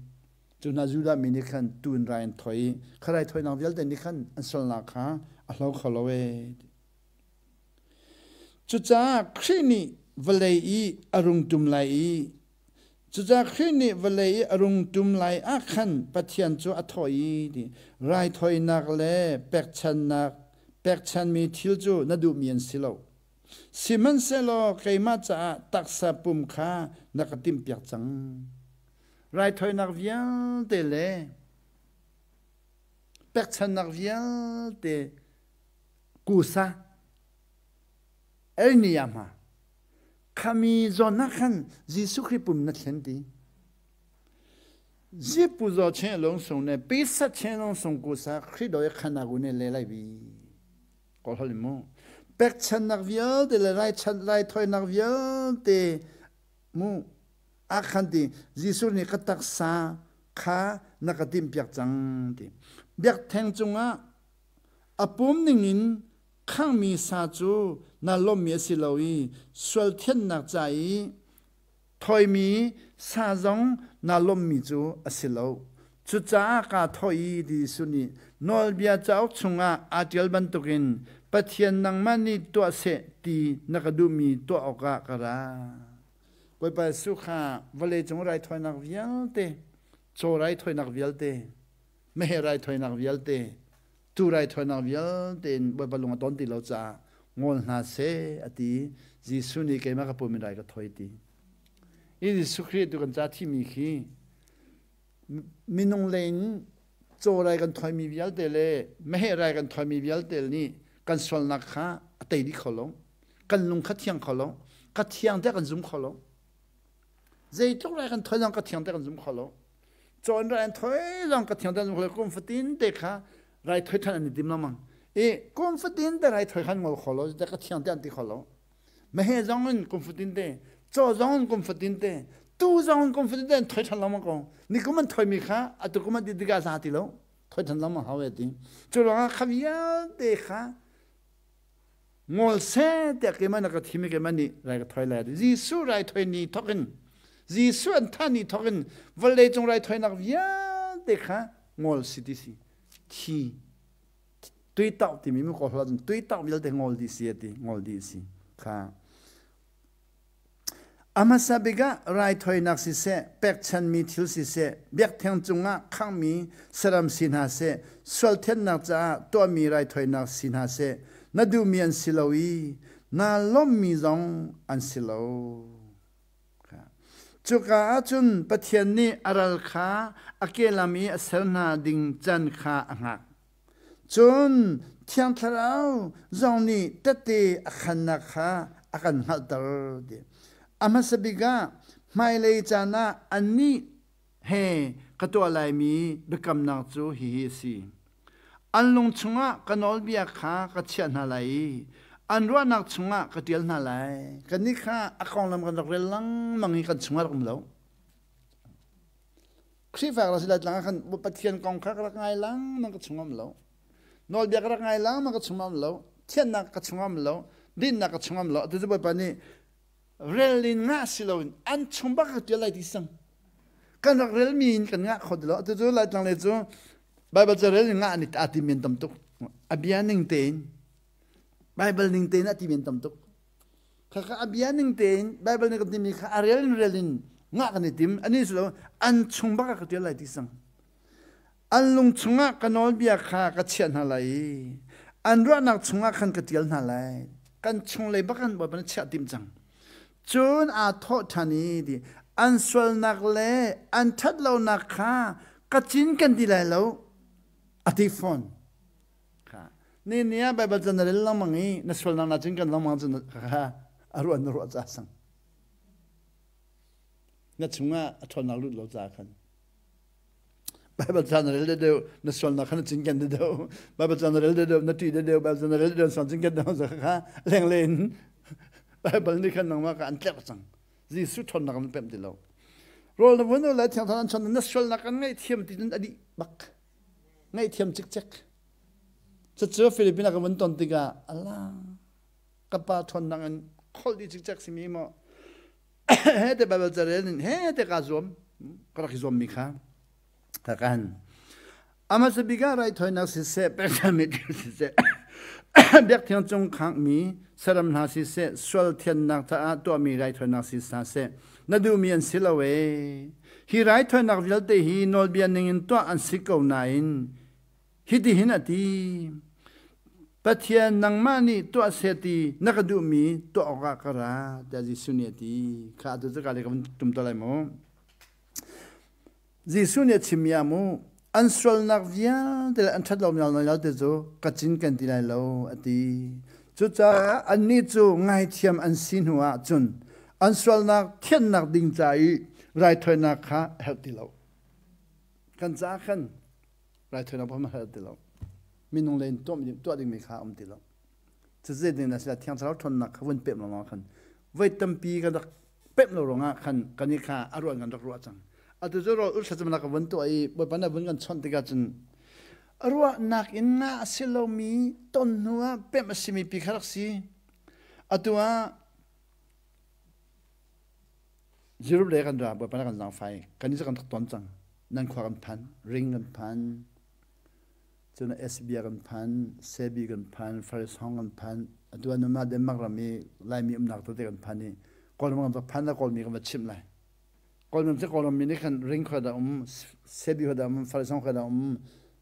Cu hna Judah mi nih khan tuu in rai an thawi i kha raithawinak vialte nih khan an sualnak kha a hlo kho lo ee. Cucaah Khrih nih vawlei i a rung ṭum lai i cucaah Khrih nih vawlei i a rung ṭum lai ah khan Pathian cu a thawh i ti raithawinak le pekchannak pekchanmi thil cu na duhmi an si lo. Sihmanhsehlaw keimah caah taksa pum kha na ka timhpiak cang. Raithawinak vialte le pekchannak vialte kusa elnia hma khami zawn ah khan Jesuh Khrih pum na thlen ti. Zipu zaw chen long sung ne pisa chen long sung kusa Khrih doi khana gu ne le lai bi. Kawl hol mu. Pekchannak vialte le raithawinak vialte mu a khan ti Jesuh nih ka taksa kha na ka timhpiak cang ti. Biakṭheng cungah a pum ningin khanghmi sa cu naa lawmmi a si lo i sual thianhnak ca i Thawimi sa zong naa lawmhmi cu a si lo. Cucaah kaa thawh i ti Jesuh nih Nawlbia cauk chungah aa ṭial bantukin Pathian nangmah nih tuah seh ti na ka duhmi tuah awkah ka ra. Bawipa Jesuh kha vawleicung raithawinak vialte, caw raithawinak vialte, meheh raithawinak vialte, tuu raithawinak vialte in Bawipa lung a ton ti lo caah ngol hna seh a ti. Jesuh nih keimah ka pum in rai ka thawi ti. I Jesuh Khrih tu kan ca thimi khi minung lei in caw rai kan thawimi vialte le meheh rai kan thawimi vialte nih kan sualnak kha a tei dih kho lo. Kan lung kha thiang kho lo. Ka thiang tiah kan zum kho lo. Zeitluk rai kan thawi zong ka thiang tiah kan zum kho lo. Cawn rai an thawi zong ka thiang tiah kan zum kho lo. Kum fatin te kha rai thoi than an i tim lengmang. I kum fatin te rai thoi khan ngol kho lo, te ka thiang tiah an ti kho lo. Meheh zong in kum fatin te, caw zong in kum fatin te, tuu zong in kum fatin te an thoi than lengmang ko. Nikum an thoi mi kha atu kum an ti tikah za ti lo. Thoi than lengmang hau e ti. Cu ruangah kha vialte kha ngol seh tiah keimah na ka thim i keimah nih rai ka thoi lai. Jesuh raithawi ni thawk in Jesuh an thah ni thawk in vawlei cung raithawinak vialte kha ngol si ti si. Thi tuitauh timi mu kawl cun tuitauh vialte ngol dih si ati ngol dih si kha. A hmasa bik ah raithawinak siseh, pekchanmi thil siseh, biakṭheng cungah khanghmi saram si hna seh, sual thianhnak caah tuahmi raithawinak si hna seh, na duhmi an si lo i naa lawmhmi zong an si lo. Cuka ah cun Pathian nih a ral kha a kelam i a ser hna ding can kha a hngak. Cun Thiang Thlarau zong nih tehte a khannak kha a kan hngalhter ti. A hmasa bik ah hmailei caan ah annih he ka tuah laimi biakamnak cu hihi a si. An lung chungah ka nawlbia kha ka chiah hna lai i an ruahnak chungah ka ṭial hna lai. Kannih kha a konglam kan rak rel lengmang i kan chungah rak um lo. Khrihfa ka si lai tlang ah khan Pathian kong kha ka rak ngai lengmang ka chung um lo. Nawlbia ka rak ngai lengmang ka chung um lo. Thiannak ka chung um lo. Dinnak ka chung um lo. Atu cu Bawipa nih rel in ngah si loin an chung bak ka ṭial lai ti sang. Kan rak relmi in kan ngah kho ti lo. Atu cu Laitlang le cu Baibal ca rel in ngah an i ti men tam tuk. A bia ning tein Baibal ning tein a ti men tam tuk. Khakha a bia ning tein Baibal nih kan timi kha a rel in rel in ngah kan i tim. Ani si lo an chung bak ah ka ṭial lai ti sang. An lung chungah ka nawlbia kha ka chiah hna lai i an ruahnak chungah khan ka ṭial hna lai. Kan chunglei bak an Bawipa nih chiah tim cang. Cun aa thawh ṭhan i ti an sualnak le an ṭhatlonak kha ka cin kan ti lai lo a ti fawn. Ni ni ah Baibal ca na rel lengmang i na sualnak na cin kan lengmang cun kha a ruah na ruah ca sang. Na chungah a ṭhawnnak lut lo ca khan. Baibal ca na rel deuh na sualnak kha na cinken deuh. Baibal ca na rel deuh na ṭih deuh. Baibal ca na rel deuh sual cinken deuh kha lenglei in Baibal nih khan nangmah kha an tlerh cang. Jesuh ṭhawnnak an pemh ti lo. Rawl na vun le thiang thlarau an chon na sualnak an ngaihthiam ti cun a dih bak. Ngaihthiam cikcek. Cucu Philippines ah ka vun ton tikah ala ka pa ṭhawnnak in kholh dih cikcek simi maw he te Bible carel in he te kaa zuam ka rak i zuammi kha ka kan amasa bik ah raithawinak siseh pekchanmi thil siseh biakṭheng cung khangmi saram hna siseh sual thiannak caah tuahmi raithawinak si hna seh na duhmi an si lo ee hi raithawinak vialte hi nawlbia ningin tuah an si ko nain Hitihin a ti, Pathian nangmah nih tuah seh ti na ka duhmi tuah awkah ka ra, tiah Jesuh nih a ti. Kha atu cu ka le ka vun tum to lai mu. Jesuh nih a chimmi ah mu, an sualnak vialte le an ṭhat lomi vialte cu ka cinken ti lai lo, a ti. Cucaah annih cu ngaithiam an si hnu ah cun an sualnak thianhnak ding ca i raithawinak kha a herh ti lo. Kan caah khan raithawinak bak hal ti lo. Minung lei in tuah dingmi kha um ti lo. Cucu ding na sila Thiang Thlarau ṭhawnnak kha vun pemh lawngah khan voi tampi kan rak pemh lo ruangah khan kan i kha a ruah kan rak ruah cang. Atu cu rawl ul thlacamnak ka vun tuah i Bawipa nih a vun kan chawnh tikah cun ruahnak in ngah a si lomi ton hnu ah pemh a simi pi kha rak si. Atu ah Europe lei kan ra Bawipa nih kan zaangfai. Kan nih cu kan rak ton cang. Nan khua kan phan, ring kan phan, cun Esbia kan phan, Sebi kan phan, Farisong kan phan. Atu ah nunah Denmark ram i Laimi umnak tete kan phan i Kawlram kan va phan la Kawlmi kan va chimh lai. Kawlram cu Kawlram mi nih khan ring khua dah um, Sebi khua dah um, Farisong khua dah um,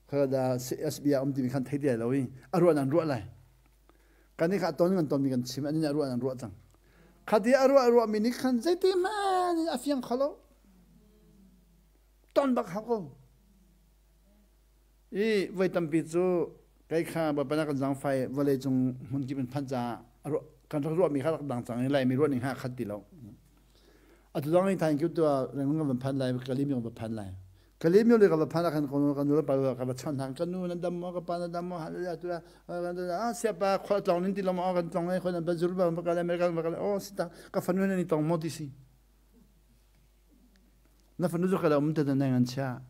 khua dah SB ah um timi khan thei ti lai lo i a ruah nan ruah lai. Kan nih kha a ton kan tonmi kan chim, an nih a ruah nan ruah cang. Khati a ruah ruah mi nih khan zeiti hmanh in a fiang kho lo. Ton bak hau ko. I voi tampi cu kei kha Bawipa na kan zaangfai vawlei cung hmun kip in phanh caah kan rak ruahmi kha rak dang cang i Laimi ruah ning ha khat ti lo. Atu dang in thain kip tu ah Rangoon kan van phan lai, Kalimyo kan va phan lai. Kalimyo le ka va phan ah khan kan nu le pa ka va chawnh hna ka nu nan dam maw ka pa nan dam maw hallelujah tu ah siapa khua tlong nin ti lo maw kan tlong ai khoi nan ba zul ba ba kal America ba kal oh sita ka fanu nan i tong maw ti si na fanu cu ka da um te na ngan chia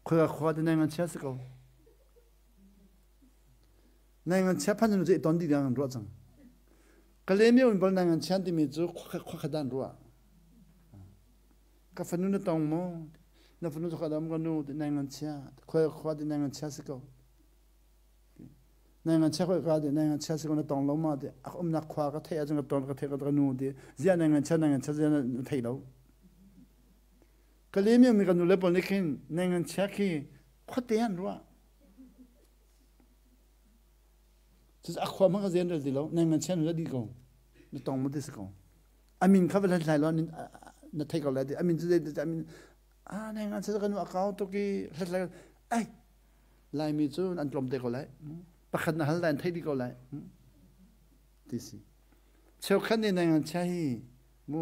Khoi ka khua te nai ngan chia si ko. Nai ngan chia phan cu ton di dang ruah cang. Kalemi un bal nai ngan chian timi cu khua khua dan ruah. Ka fanu na tong mo na fanu cu ka dam ka nu ti nai ngan chia khoi khua ti nai ngan chia si ko. Nai ngan chia khoi ka ti nai ngan chia si ko na tong lo ma ti ak um nak khua ka thei ahcun ka ton ka thei ka nu ti zia nai ngan chia nai ngan chia zia na thei lo. Kalemi mi kan nule pawl nih khin neng an chia khi khuate an ruah. Cucu a khua hmang ka zen rel ti lo neng an chia nu dih ko. Na tong ma ti si ko. Amin kha va hlathlai law na thei ko lai ti. Amin cu zei ti amin ah neng an chia ka nu a kau tuk i hlathlai ai Laimi cu an tlawm te ko lai. Pakhat na hal lai an thei dih ko lai. Ti si. Cheukhat nih neng an chia hi mu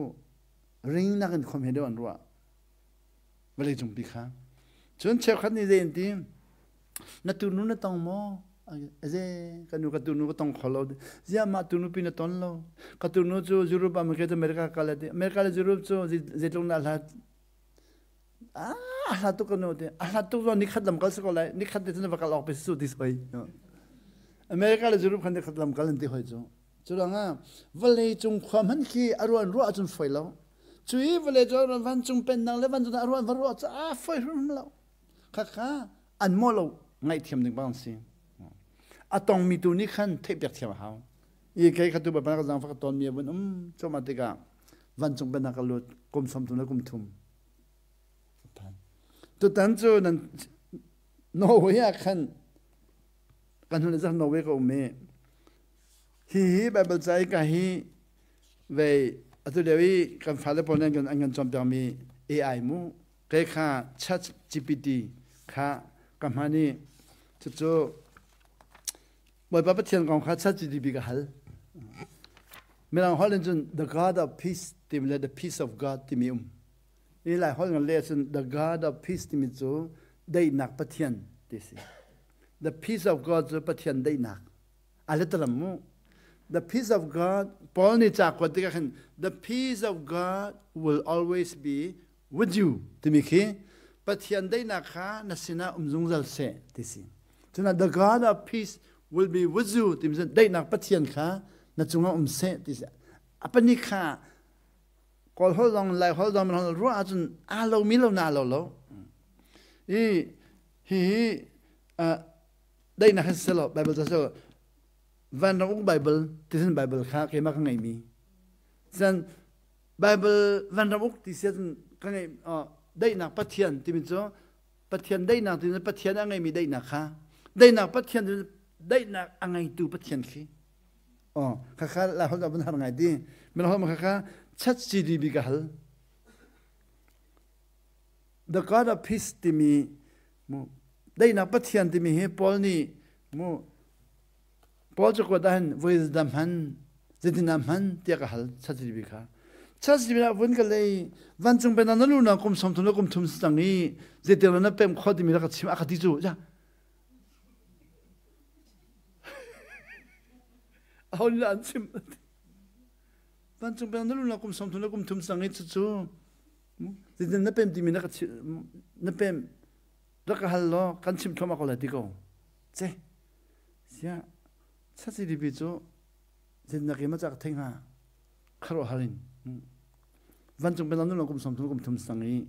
ring nakin khom he deuh an ruah vawlei cungpi kha cun cheukhat nih zei an ti na tunu na tong maw aze ka nu ka tunu ka tong kho lo ziah mah tunu pi na ton lo ka tunu cu Europe ah ke America kal ati America le Europe cu zeitluk na hlat ah hlat tuk ka nu ti a hlat tuk zong nikhat lam kal si ko lai nikhat te cun va kal awk pe su ti soi America le Europe khan nikhat lam kal an ti hoi cu Curuangah vawleicung khua hmanh khi a ruah ruah ahcun fawi lo. Cui vawleicung vancung pennak le vancung a ruah va ruah cu a fawi hrim lo. Khakha an mawh lo ngaihthiam ding bang si. A tongmi tu nih khan theihpiak thiam a hau. I kei kha tu ba ka zaangfak ka ton mi a vun um cuahmah tikah vancung pennak ka lut kum 30 le kum thum. Tutan cu nan Norway ah khan kan hun le Norway ka um i Hihi Baibal ca i ka hi vei atu lio i kan fale pawl nih an kan cawnpiakmi AI mu kei kha Chat GPT kha ka hman i cucu Bawipa Pathian kong kha Chat GPT ka hal. Mirang holh in cun the God of peace timi le the peace of God timi um. I Lai holh ngan le cun the God of peace timi cu daihnak Pathian ti si. The peace of God cu Pathian daihnak. A letalam mu. The peace of God, Paul nih ca kuat tikah khan the peace of God will always be with you timi khi Pathian daihnak kha na sinah um zungzal seh ti si. Cuna the God of peace will be with you timi cun daihnak Pathian kha na cungah um seh ti si. A pahnih kha Kawl holh zong Lai holh zong ruah ahcun aa lomi lo na lo lo. I hihi daihnak hin selaw Bible ca selaw vanram uk Bible tisin Bible kha keimah ka ngeihmi cun Bible vanram uk ti si ahcun ka ngeih daihnak Pathian timi cu Pathian daihnak timi Pathian a ngeimi daihnak kha daihnak Pathian timi daihnak a ngeitu Pathian khi oh khakha la hol da har ngai ti mel hol ma khakha chat CDB ka hal the God of peace timi Mu daihnak Pathian timi hi Paul nih mu Paul cakuat ah hin voi dah hman zeitin dah hman tiah ka hal chatzibi kha chatzibi ah vun ka lei vancung pennak na lunak kum 30 le kum thum si cang i zeitin na pem kho timi rak ka chim a ka ti cu ja aho nih an chim vancung pennak na lunak kum 30 le kum thum cang i cucu. Zeitin na pem timi na ka na pem rak ka hal law kan chim thluahmah ko lai ti ko. Ce sia ChatGPT cu zeitin na keimah ca ka thei hnga khuaruahhar in vancung pennak nu kum 30 kum thum sang i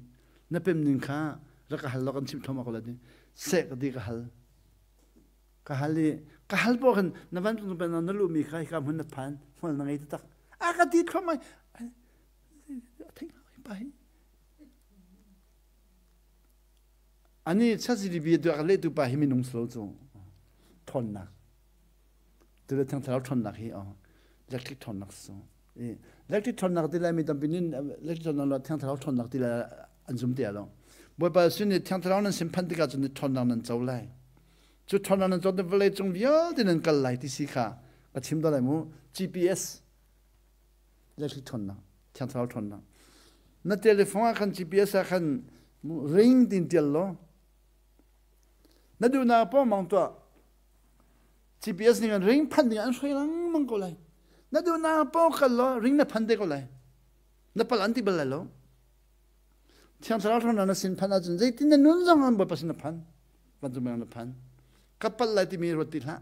na pem ning kha rak ka hal law kan chim thluahmah ko lai ti seh ka ti ka hal ka hal i ka hal poh khan na vancung pennak na luhmi kha hika hmun na phan hmual na ngei taktak a ka ti thluahmah a thei hnga pa hi ani ChatGPT tu a lehtu pa hi minung si lo cu thawnnak tu le thang thlarau thawnnak hi electric thawnnak si electric thawnnak ti lai mi tampi nin electric thawnnak lo thiang thlarau thawnnak ti lai an zum ti lo bawipa sin ni thiang thlarau nan sin phan tikah cun thawnnak nan co lai cu thawnnak nan co te vawlei cung vialte nan kal lai ti si kha ka chim do lai mu GPS electric ṭhawnnak thiang thlarau ṭhawnnak na telephone ah khan GPS ah khan ring tin tial law na duhnak paoh mang tuah GPS ning an ring phan ding an hruai lengmang ko lai na duhnak paoh kal law ring na phan te ko lai na pal an ti bal lai lo thiang thlarau ṭhawnnak na sin phan ahcun zeitin na nun zong an bawipa sin na phan vancung na phan ka palh lai timi ruat ti hlah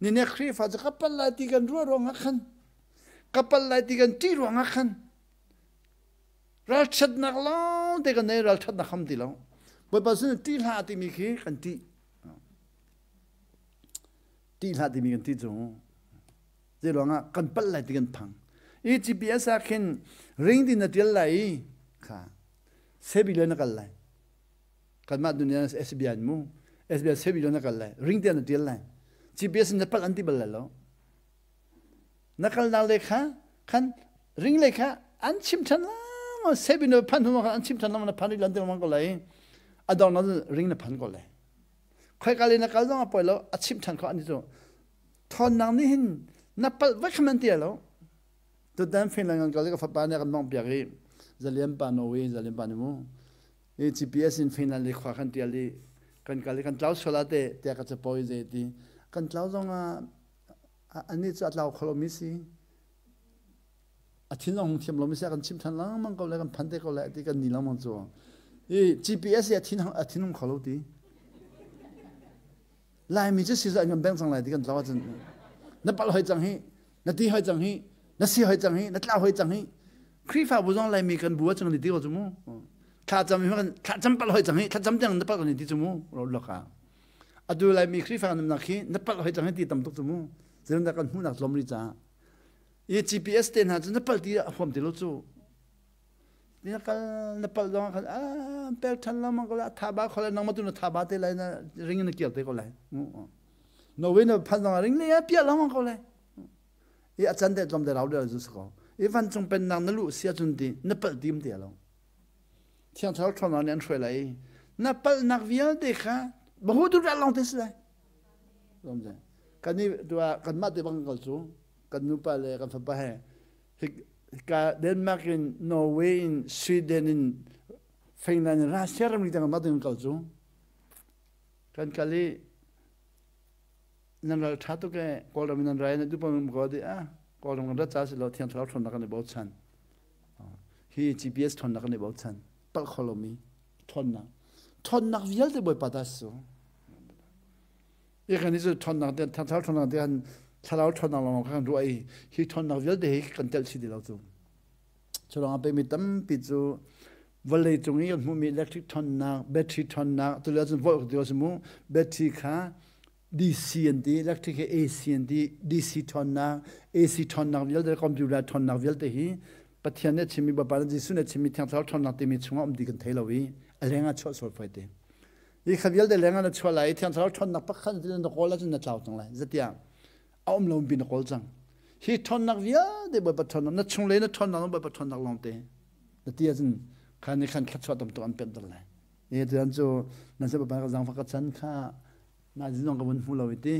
Nine Khrihfa cu ka palh lai ti kan ruah ruangah khan ka palh lai ti kan ṭih ruangah khan ralṭhatnak lawng te kan nei ralṭhatnak ham ti lo Bawipa sin ṭih hlah timi khi kan ṭih ṭih hlah timi kan ṭih cu zei ruangah kan palh lai ti kan phang i GPS ah khin ring din na ṭial lai i kha sebi le na kal lai kanmah dunia SBI mu SBI sebi na kal lai ring te na tial lai GPS na palh an ti bal lai lo na kalnak le kha khan ring le kha an chim than la sebi na phan hnu an chim than la na phan lan te mang ko lai adong na ring na phan ko lai khoi kal na kal zong a poi lo a chim than kho ani chu thon nang ni hin na pal vai khaman ti lo tutan Finland kan kal ka fapa ne kan mong piak i zalian pa Norway zalian pa ni mu i GPS in Finland le khua kan tial i kan kal i kan tlau sual ah teh tiah ka capo i zei ti kan tlau zong ah anih cu a tlau kho lomi si a thin zong hung thiam lomi si a kan chim than lengmang ko le kan phan te ko le ti kan ni lengmang cu i GPS i a thin a thin hung kho lo ti Laimi cu si an kan beng cang lai ti kan tlau ahcun na palh hoi cang hi na ti hoi cang hi na si hoi cang hi na tlau hoi cang hi Khrihfabu zong Laimi kan bu ah cang ni ti ko cu mu thlacam hi kan thlacam palh hoi cang hi thlacam tiang na palh kan ti cu mu ro loka atu Laimi Khrihfa namnak hi na palh hoi cang hi ti tam tuk cu mu zeitindah kan hmuhnak tlawm ri caah i GPS te hna cu na palh ti a huam ti lo cu na kal na palh zong khan a pek than lengmang ko lai tha ba kho lai nangmah tu na tha ba te lai na ring na kir te ko lai Norway na phan zong ring le piah lengmang ko lai i a can te tlawm te rau de zu ko i vancung pennak na luh sia cun ti na palh tim te lo thiang thlarau ṭhawnnak nih an hruai lai na palhnak vialte kha bahu tu rat long te si lai kan i kanmah te bang kal cu kan nupa le kan fapa he hika Denmark in Norway in Sweden in Finland in Russia ram ri tang mah ding kal cu kan kal i nan ral tha tuk e Kawlram in nan rai na dupa um ko di a Kawlram kan rat ca si lo thiang thlarau ṭhawnnak kan i bochan hi GPS ṭhawnnak kan i bochan palh kho lomi ṭhawnnak ṭhawnnak vialte Bawipa ta si i kan i cu ṭhawnnak te thlarau ṭhawnnak te kan thlarau ṭhawnnak lawng kan ruah i hi ṭhawnnak vialte hi kan telh chih ti lo cu cu lawng ah pei tampi cu vawlei cung i kan hmuhmi electric ṭhawnnak battery ṭhawnnak tu lio cun volt ti si mu battery kha DC an ti electric hi AC an ti DC ṭhawnnak AC ṭhawnnak vialte computer ṭhawnnak vialte hi Pathian nih a chimmi Bawipa nih Jesuh nih a chimmi Thiang Thlarau ṭhawnnak timi chungah um ti kan thei lo i a leng ah chuah sual fawi te. Hi kha vialte leng ah na chuah lai i Thiang Thlarau ṭhawnnak pakhat na kawl ahcun na tlau cang lai. Zatiah a um lo mi na kawl cang. Hi ṭhawnnak vialte Bawipa ṭhawnnak na chunglei na ṭhawnnak Bawipa ṭhawnnak lawngte na ti ahcun kha nih khan thluachuah tam tuk an pemh ter lai. Ni tuan cu nan se Bawipa ka zaangfah ka chan kha na zong ka vun hmu lo i ti.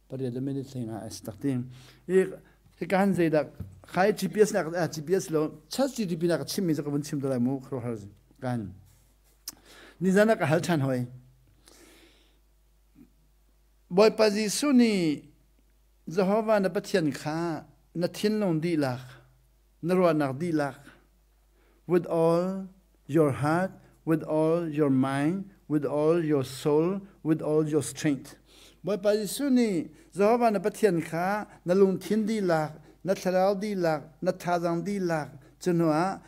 Pariat le minute hleng ah a si tak ti. I hika han zeidah khai GPS nak GPS lo chat GDP nak chimmi cu ka vun chim te lai mu khro har kan nizan ah ka hal ṭhan hoi Bawipa Jesuh nih Jehovah na Pathian kha na thinlung dihlak. Na ruahnak dihlak, with all your heart, with all your mind, with all your soul, with all your strength. Bawipa Jesuh nih Jehovah na Pathian kha na lungthin dihlak, na thlarau dihlak, na thazaang dihlak, cu hnuah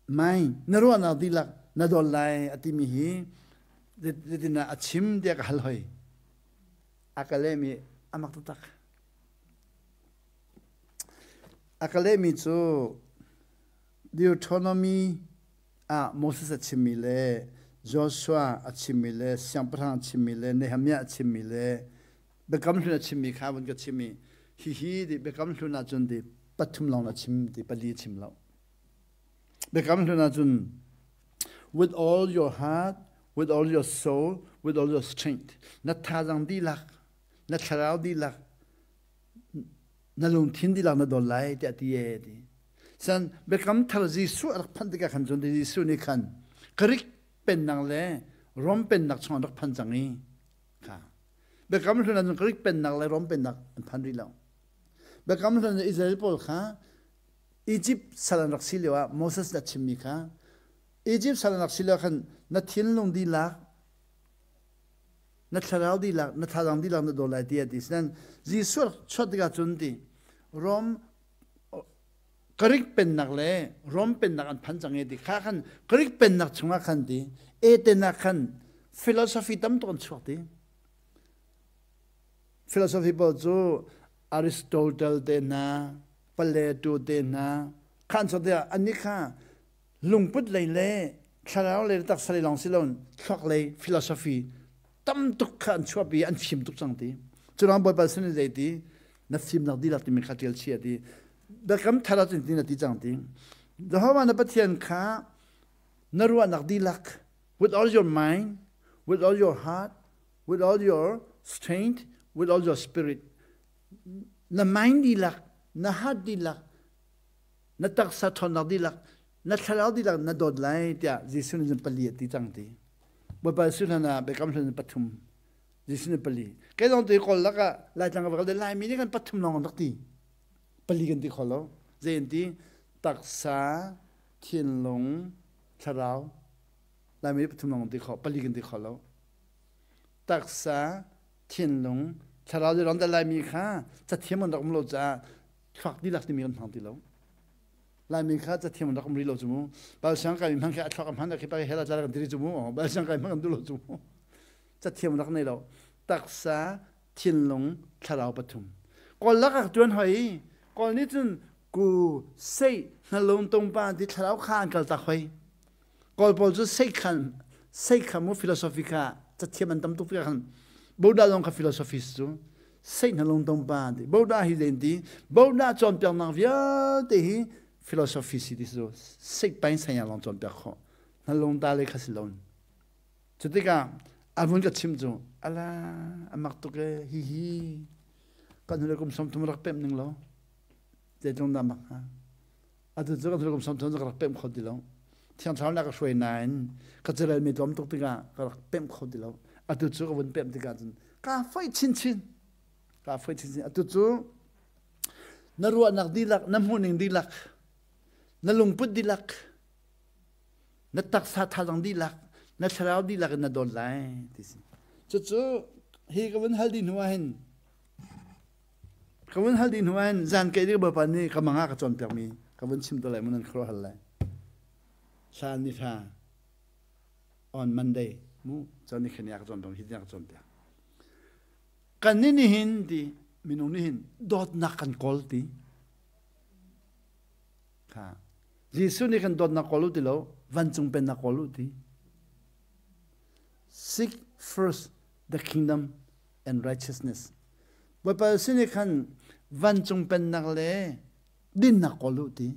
mind, na ruahnak dihlak na dawt lai a timi hi zeitindah a chim tiah ka hal hoi. A ka lehmi a mak taktak. A ka lehmi cu Deuteronomy ah Moses a chimmi le Joshua a chimmi le Siangpahrang a chimmi le Nehemiah a chimmi le Biakam Hlun a chimmi kha vun ka chim i hihi ti Biakam Hlun ahcun ti pathum lawng a chim ti pali a chim lo. Biakam Hlun ahcun with all your heart, with all your soul, with all your strength na thazaang dihlak, na thlarau dihlak, na lungthin dihlak na dawt lai tiah ti e ti. San biakam thar Jesuh a rak phanh tikah khan cun Jesuh nih khan Greek pennak le Rom pennak chung an rak phan cang i kha biakam hlun ahcun Greek pennak le Rom pennak an phan rih lo. Biakam hlun Israel pawl kha Egypt sal an rak si lio ah Moses nih a chimmi kha Egypt sal an rak si lio khan na thinlung dihlak na thlarau dihlak na thazaang dihlak na daw lai ti a ti. Sinain Jesuh chuah tikah cun ti Rom Greek pennak le Rom pennak an phan cang i ti kha khan Greek pennak chungah khan ti Athens ah khan philosophy tam tuk an chuak ti. Philosophy pawl cu Aristotle te hna, Plato te hna khan chuak tikah annih kha lungput lei le thlarau lei le taksa lei lawng si loin thluak lei philosophy tam tuk kha an chuahpi an fim tuk cang ti. Cu ruang Bawipa sin in zei ti na fimnak dihlak timi kha ṭial chih a ti. Biakam thar ah cun tin a ti cang ti. Jehovah na Pathian kha na ruahnak dihlak with all your mind, with all your heart, with all your strength, with all your spirit. Na mind dihlak, na heart dihlak, na taksa ṭhawnnak dihlak, na thlarau dihlak na dawt lai tiah Jesuh nih cun pali a ti cang ti. Bawipa Jesuh hlan ah biakam hlun pathum, Jesuh nih pali. Kei zong tu kawl lakah Laitlang ka va kal Laimi nih kan pathum lawng an rak ti. Pali kan ti kho lo. Zei an ti? Taksa, thinlung, thlarau. Laimi nih pathum lawng kan ti kho, pali kan ti kho lo. Taksa, thinlung, thlarau le ram Laimi kha cathiam an rak um lo caah thluak dihlak timi kan hmang ti lo. Laimi kha cathiam an rak um rih lo cu mu. Balsiang kai mi hmang khi a thluak a hman khi pa hela tla kan ti cu mu. Balsiang kai hmang kan duh lo cu mu. Cathiam rak nei lo. Taksa, thinlung, thlarau pathum. Kawl lak ah tuan hoi. Kawl nih cun ku sei hnalung tungpa ti thlarau kha an kal tak hoi. Kawl pawl cu sei khan sei kha mu philosophy kha cathiam an tam tuk tikah khan Buddha zong kha philosophy cu sei hnalung tungpa ti Buddha hi len ti Buddha cawnpiaknak vialte hi philosophy si ti cu sei pain saya lawng cawnpiak khawh hnalung ta le kha si lo cu tikah a vun ka chim cu ala a mak tuk e hi hi kan hnu kum 30 rak pemh ning lo zeitlung dah mak hnga Atu cu kan kum 30 ka rak pemh kho ti lo. Thiang Thlarau nih a ka hruai nain ka carel mi tlawm tuk tikah ka rak pemh kho ti lo. Atu cu ka vun pemh tikah cun kaa foih chinchin. Kaa foih chinchin. Atu cu na ruahnak dihlak, na hmuhning dihlak, na lungput dihlak, na taksa thazaang dihlak, na thlarau dihlak in na dawt lai ti si. Cucu hi ka vun hal dih hnu ah hin Ka vun hal dih hnu ah zan kei ding Bawipa nih ka mang ah ka cawnpiakmi ka vun chim te lai mu nan khuaruah hal lai. Hlan ni thla on Monday mu cun ni khani ah ka cawnpiak hi tiang ka cawnpiak. Kan nih nihin ti minung nih hin dawtnak kan kawl ti. Kha Jesuh nih kan dawtnak kawl u ti lo vancung pennak kawl u ti. Seek first the kingdom and righteousness. Bawipa sin i khan vancung pennak le dinnak kawl u ti.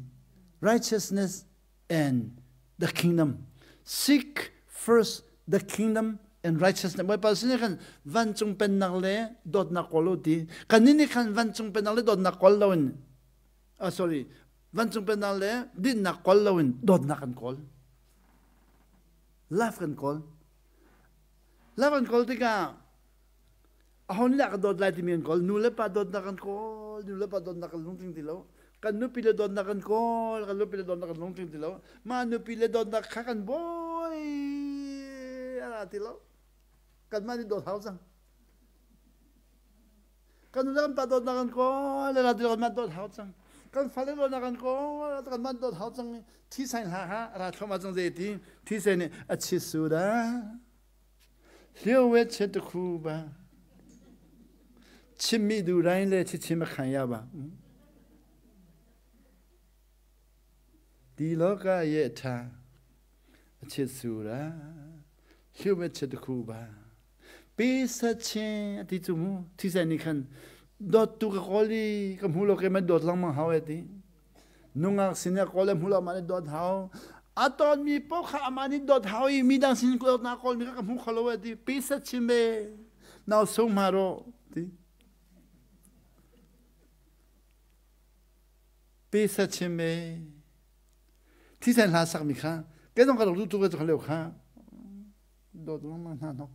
Righteousness and the kingdom. Seek first the kingdom and righteousness. Bawipa sin i khan vancung pennak le dawtnak kawl u ti. Kannih nih khan vancung pennak le dawtnak kawl loin uh, sorry, vancung pennak le dinnak kawl loin dawtnak kan kawl. Love kan kawl. Love kan kawl tikah. Aho nih dah ka dawt lai timi kan kawl. Nu le pa dawtnak kan kawl. Nu le pa dawtnak kan lungtling ti lo. Kan nupi le dawtnak kan kawl. Kan nupi le dawtnak kan lungtling ti lo. Mah nupi le dawtnak kha kan bawi a ra ti lo. Kanmah nih dawt hau cang. Kan nu le kan pa dawtnak kan kawl. A ra ti lo kanmah dawt hau cang. Kan fale dawtnak kan kawl. Kanmah dawt hau cang. Thi sain hla ha ra thluahmah cang zei ti. Thi sain nih a chit su dah. လျှို့ဝှက်ချက်တစ်ခုပါချစ်မိသူတိုင်းလည်းချစ်ချင်းမခံရပါဒီလောကရဲ့အထာအချစ်ဆိုတာလျှို့ဝှက်ချက်တစ်ခုပါပေးဆက်ခြင်းအတိကျမှုထိဆိုင်နေခံဒေါ်တူကခေါ်လီကမှုလောကမဲ့ဒေါ်လောင်မဟောက်တဲ့ Nungak sin ah kawl hmu lo mah nih dawt hau. A tawnmi paoh kha amah nih dawt hau i midang sin dawtnak kawlmi kha ka hmu kho lo a ti. Pisa chim e. Nau sung ma rawh ti. Pisa chim e. Thisen hla sakmi kha kei zong ka rak duh tuk e cu lio kha dawt lengmang hna hnok.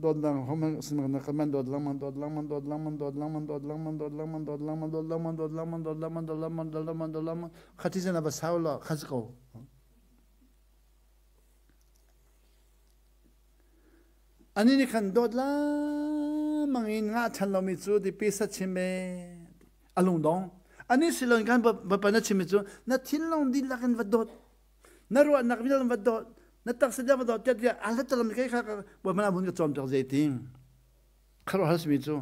Dawt lang hom sin na kaman dawt lengmang dawt lengmang dawt lengmang dawt lengmang dawt lengmang dawt lengmang dawt lengmang dawt lengmang dawt lengmang dawt lengmang dawt lengmang dawt lengmang dawt lengmang kha ti na va sau lo kha si ko ani nih khan dawt lengmang in nga chan lomi cu ti pi sa chim e a lungdong ani silon kan ba pa na chim cu na thinlung dihlak in va dawt na ruahnak vial va dawt na taksa vial va dawt tiah tiah a hlat lam kai kha bawi mana mun ka cawm tuk zei ting kharo hal simi cu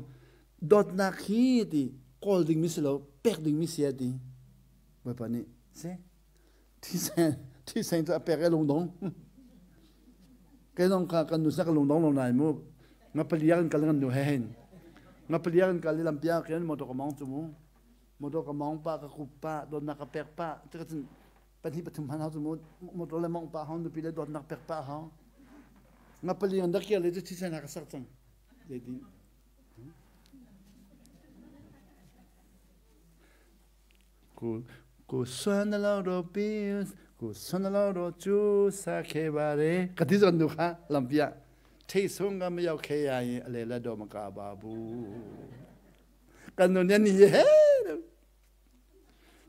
dawtnak hi ti kawl ding mi si lo pek ding mi si ti bawipa nih si thisen thisen cu a pek e lungdong kai nong kha kan nu sa ka lungdong lo nai mu nga paliang kal ngan nu he hen nga paliang kal lampia kian motor ka mong chu mu motor ka mong pa ka kup pa dawtnak ka pek pa cun pahnih pathum han hau cu motor le mong pa hau nupi le dawtnak pek pa hau nga pali an dak le cu thisen ha ka sak cang zeiti ku ku suan lo ro pi ku suan lo ro chu sa khe ba re ka ti zon nu kha lampia thei sung ga ma yau khe ya yi ale la do ma ka ba bu kan nu ne ni he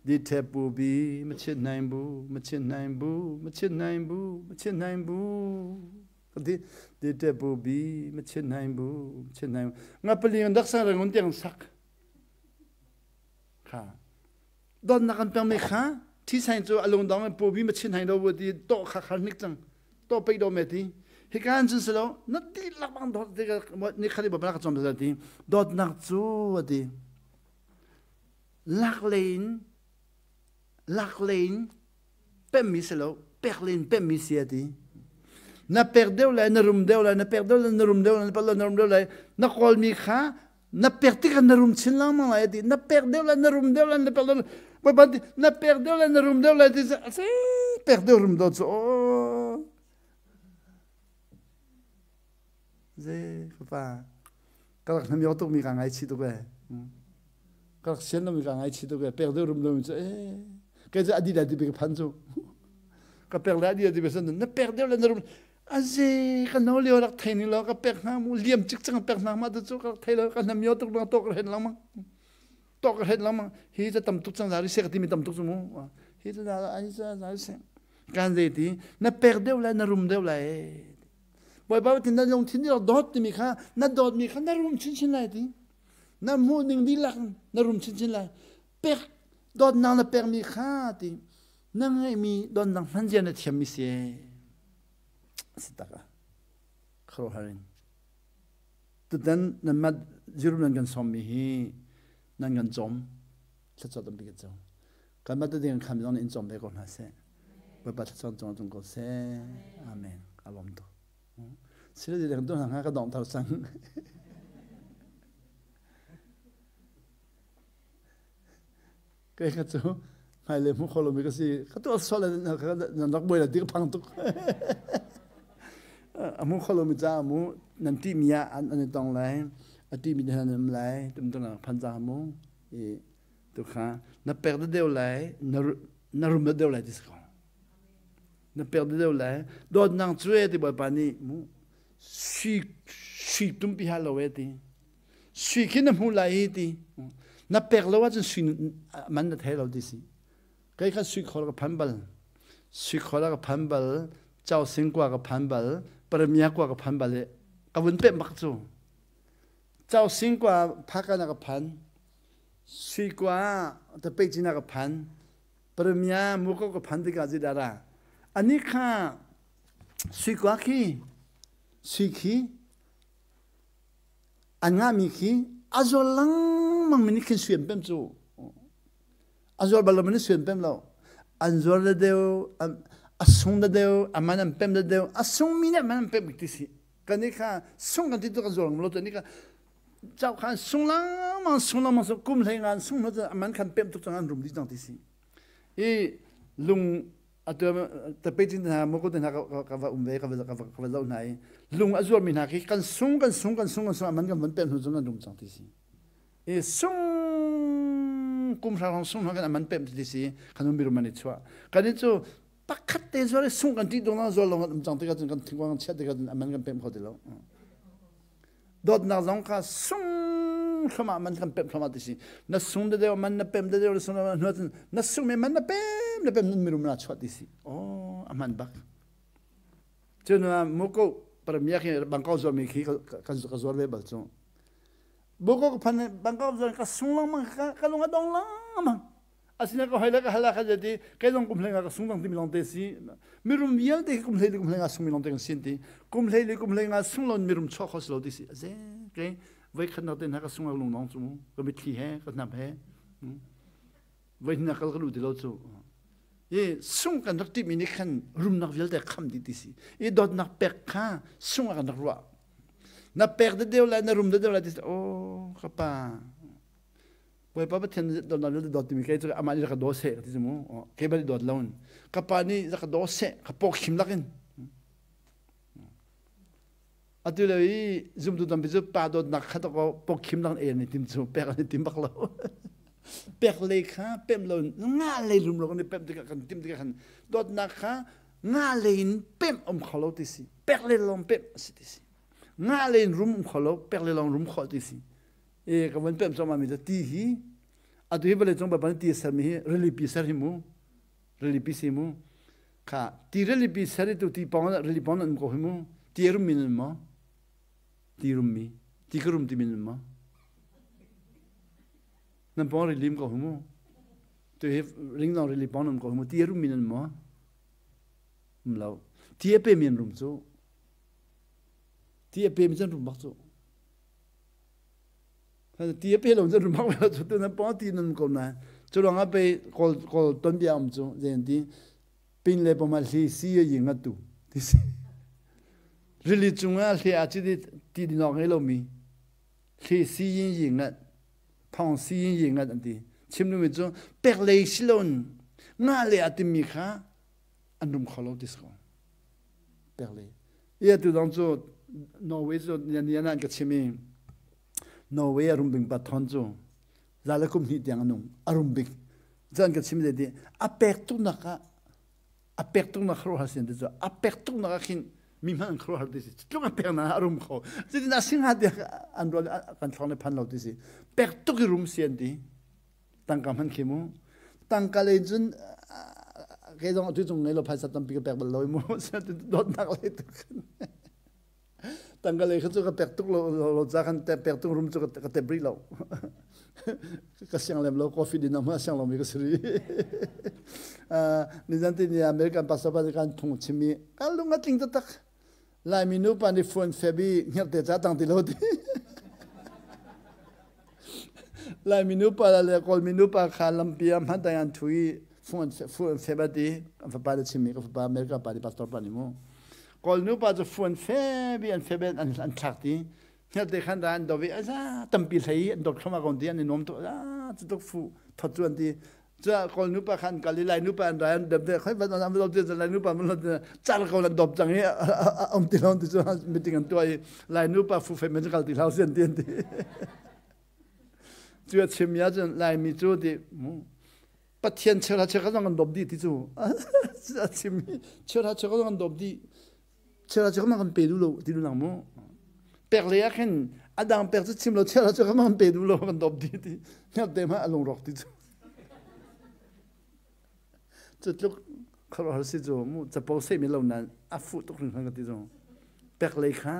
ဒီထက်ပူပြီးမချစ်နိုင်ဘူးမချစ်နိုင်ဘူးမချစ်နိုင်ဘူးမချစ်နိုင်ဘူးဒီဒီထက်ပူပြီးမချစ်နိုင်ဘူးမချစ်နိုင်ငါပလီန်ဒက်ဆာရငွန်တန်ဆက်ခါဒေါ်နကန်ပမေခါတီဆိုင်ဇိုအလုံးတောင်းပူပြီးမချစ်နိုင်တော့ဘူးဒီတော့ခါခါနိကချန်တော့ပိတော့မေတီဟိကန်စစလောနတိလဘန်ဒေါ်ဒီကနိခလီဘဘလာကချွန်ဒတီဒေါ်နက်ဇူဒီ lak len lak len pemmi si lo pek len pemmi si a ti na pek deuh lai na rum deuh lai na pek deuh lai na rum deuh lai na pek na rum deuh lai na kawlmi kha na pek tikah na rum chin lengmang lai a ti na pek deuh lai na rum deuh lai na pek deuh lai na pek deuh lai na rum deuh lai ti se pek deuh rum deuh cu aw Ze fapa ka rak hnam tuk mi ka ngaichih tuk e. Ka rak sian lomi ka ngaichih tuk e. Pek deuh rum lo cu e. Kai cu adi di ka phan cu. Ka pek le adi di san na pek deuh le na rum aze ka no lio rak thei ni lo ka pek hna mu liam cik cang pek hna ma tu cu ka rak thei lo ka hnam yo tuk to ka hen lang to ka hen lang hi ca tam tuk cang zari se ka ti mi tam tuk cu mu hi ca ai ca zari se kan zei ti na pek deuh lai na rum deuh lai Bawipa tin na lungthin nih dawt timi kha na dawtmi kha na rum chinchin lai ti. Na hmuh ning dihlak na rum chinchin lai. Pek dawtnak na pekmi kha ti na ngeihmi dawtnak hman zia na thiammi si. Si tak ah khuaruahhar in. Tutan nan mat zirum nan kan sawmmi hi nan kan cawm thluachuah tampi kan co. Kanmah te ding khan zong nih in cawm ve ko hna seh. Bawipa thlacam cung cung ko seh. Amen. Ka lawm tuk. Sile di deng tu hna ka dong thar cang. Kai ka cu hmai le mu kholo mi ka si ka tu sol na nan rak boi la ti ka phang tuk. Amu kholo mi cha mu nan ti mi ah an an tong lai a ti mi nan am lai tum tu na phan cha mu i Tu kha na pek deuh lai, na rum deuh lai ti si ko. Na pek deuh lai. Dawtnak cu e ti Bawipa nih mu. Sui sui tumpi ha lo e ti. Sui khi na hmu lai hi ti. Na pek lo ahcun sui man na thei lo ti si. Kei kha sui khor ka phan bal. Sui khor ka phan bal, chau sing kwa ka phan bal, paramia kwa ka phan bal i ka vun pek bak cu. Chau sing kwa phaka na ka phan. Sui kwa ta pe cina ka phan. Paramia muko ka phan tikah zidara. Ani kha sui kwa khi sui khi an ngahmi khi a zual lengmang mi nih khin sui an pem cu a zual bal lomi nih sui an pem lo an zual le deu a sung le deu a man an pem le deu a sungmi nih a man an pem ti si kan nih kha sung kan ti tu kan zual ngam lo tu nih kha chau khan sung lengmang sung lengmang so kum hlei ngan sung hnu a man khan pem tuk cang an rum dih cang ti si i lung atu tape cin hna moko te hna ka va um ve ka va ka va zoh hna i lung a zuarmi hna khi kan sung kan sung kan sung kan sung aman kan van pem hnu cun kan rum cang ti si i sung kum hra hong sung hna kan aman pem ti si kan um birum an i chuah kan i cu pakhat te zuar i sung kan ti dong na zuar long um cang tikah cun kan thingkuang chiat tikah cun aman kan pem kho ti lo Dawtnak zong kha sung thluahmah man kan pemh thluahmah ti si. Na sung deuh man na pem deuh na sung hnu cun na sung me man na pem na pem nun mirum na chuah ti si. Oh, a hman bak. Cun muko paramia khi bangkau zuar mi khi ka ka zuar ve bal cu. Muko ka phan bangkau zuar ka sung lengmang ka ka lung a dong lengmang. Asina ka hoi le ka hala kha ti kei zong kum hlei nga ka sung bang timi lawng te si mirum vialte hi kum hlei le kum hlei nga sung mi lawng te kan sin ti kum hlei le kum hlei nga sung lon mirum chuak kho si lo ti si aze ke voi khat nak te na ka sung lung nong cu ka mitthli he ka hnap he voi hna kal ka lu ti lo cu i sung kan rak ti mi nih khan rumnak vialte kham di ti si i dawtnak pek kha sung ah kan rak ruah na pek de deu lai na rum de deu lai ti si oh ka pa Bawipa Pathian dawtnak vialte dawt timi kei cu amah nih rak ka daw seh ka ti cu mu kei bal dawt loin ka pa nih rak ka daw seh ka pawk khim lakin atu le i zumtu tampi cu pa dawtnak kha to ko pawk khim lakin ei an i tim cu pek an i tim bak lo pek lei kha pem lo nga lei rum lo kan i pem tikah kan tim tikah khan dawtnak kha nga lei in pem om kho lo ti si pek lei lawng pem a si ti si nga lei in rum um kho lo pek lei lawng rum kho ti si E ka van pem cuahmah mi cu ti hi atu hi vawlei cung Baibal ti a sermi hi rilipi ser hi mu rilipi si mu kha ti rilipi ser i tu ti pawng rili pawng nan um ko hi mu ti a rummi nan maw ti rummi ti ka rum timi nan maw nan pawng rili um ko hi mu tu hi ringlong rili pawng nan um ko hi mu ti a rummi nan maw um lo ti a pemi an rum cu ti a pemi cu an rum bak cu Ti a pe lo cun rumak lo cu tu nan pawng ti nan ko na cu ruang ah pei kawl kawl ton bia um cu zei ti pin le pom ah hli si a ying atu ti si rili cung ah hli a chi ti di nok ngei lo mi hli si yin ying ngat thong si yin ying ngat an ti chim lu mi cu pek lei si lon nga le a timi kha an rum kho lo ti si ko pek lei Ia tu dong cu Norway cu nian an ka chim i Norway a rum bing pa thon cu za le kum hnih tiang a nung a rum bik cun ka chim ti a pek tuknak ah a pek tuknak khuaruahhar sin ti cu a pek tuknak ah khin mi hmanh an khuaruahhar ti si tluk a pek na a rum kho cutin a singha tiang an rual kan thlong le phan lo ti si pek tuk i rum si an ti Tangka hman khi mu. Tangka lei cun kei zong atu cung ngei lo phaisa tampi ka pek bal lo mu. Dawtnak lei tu khan. Tangka lei kha cu ka pek tuk lo lo ca khan pek tuk rum cu ka tep rih lo. Ka siang lem lo coffee din ma siang lo mi ka si rih. Nizan ti ni American pastor pa kan phung chimi ka lung a tling taktak. Laimi nupa nih fuan feb i hngerhte ca tang ti lo ti. Laimi nupa le Kawlmi nupa kha lampi ah hman an thu i fuan fuan feb a ti. Kan fapa le chimmi ka fapa America pa nih pastor pa nih mu. Kawl nupa cu fuan feb i an feb an an thlak ti. Hngerhte khan ra an do i aza tampi hlei an dot thloma ko ti an i nuam tuk a cu tuk fu thot cu an ti. Cuah Kawl nupa kha an kal i Lai nupa an rai an dep ve khoi van an lo ti Lai nupa man lo car ko lan dop cang i um ti lo ti cu meeting an tuah i Lai nupa fu fe men kal ti hlau sian ti an ti cu a chim ya cun Laimi cu ti Pathian cheuhra cheuhra zong an dop dih ti cu a chim i cheuhra cheuhra zong an dop dih. Chela cu kan pe duh lo ti lu lang mu. Pek le ah khin a dang pek cu chim lo chela cu kan pe duh lo kan dop di ti. Hngal te ma a lung rok ti cu. Cu tluk khuaruahhar si cu mu capo sei mi lo nain a fuh tuk hringhran ka ti zong. Pek lei kha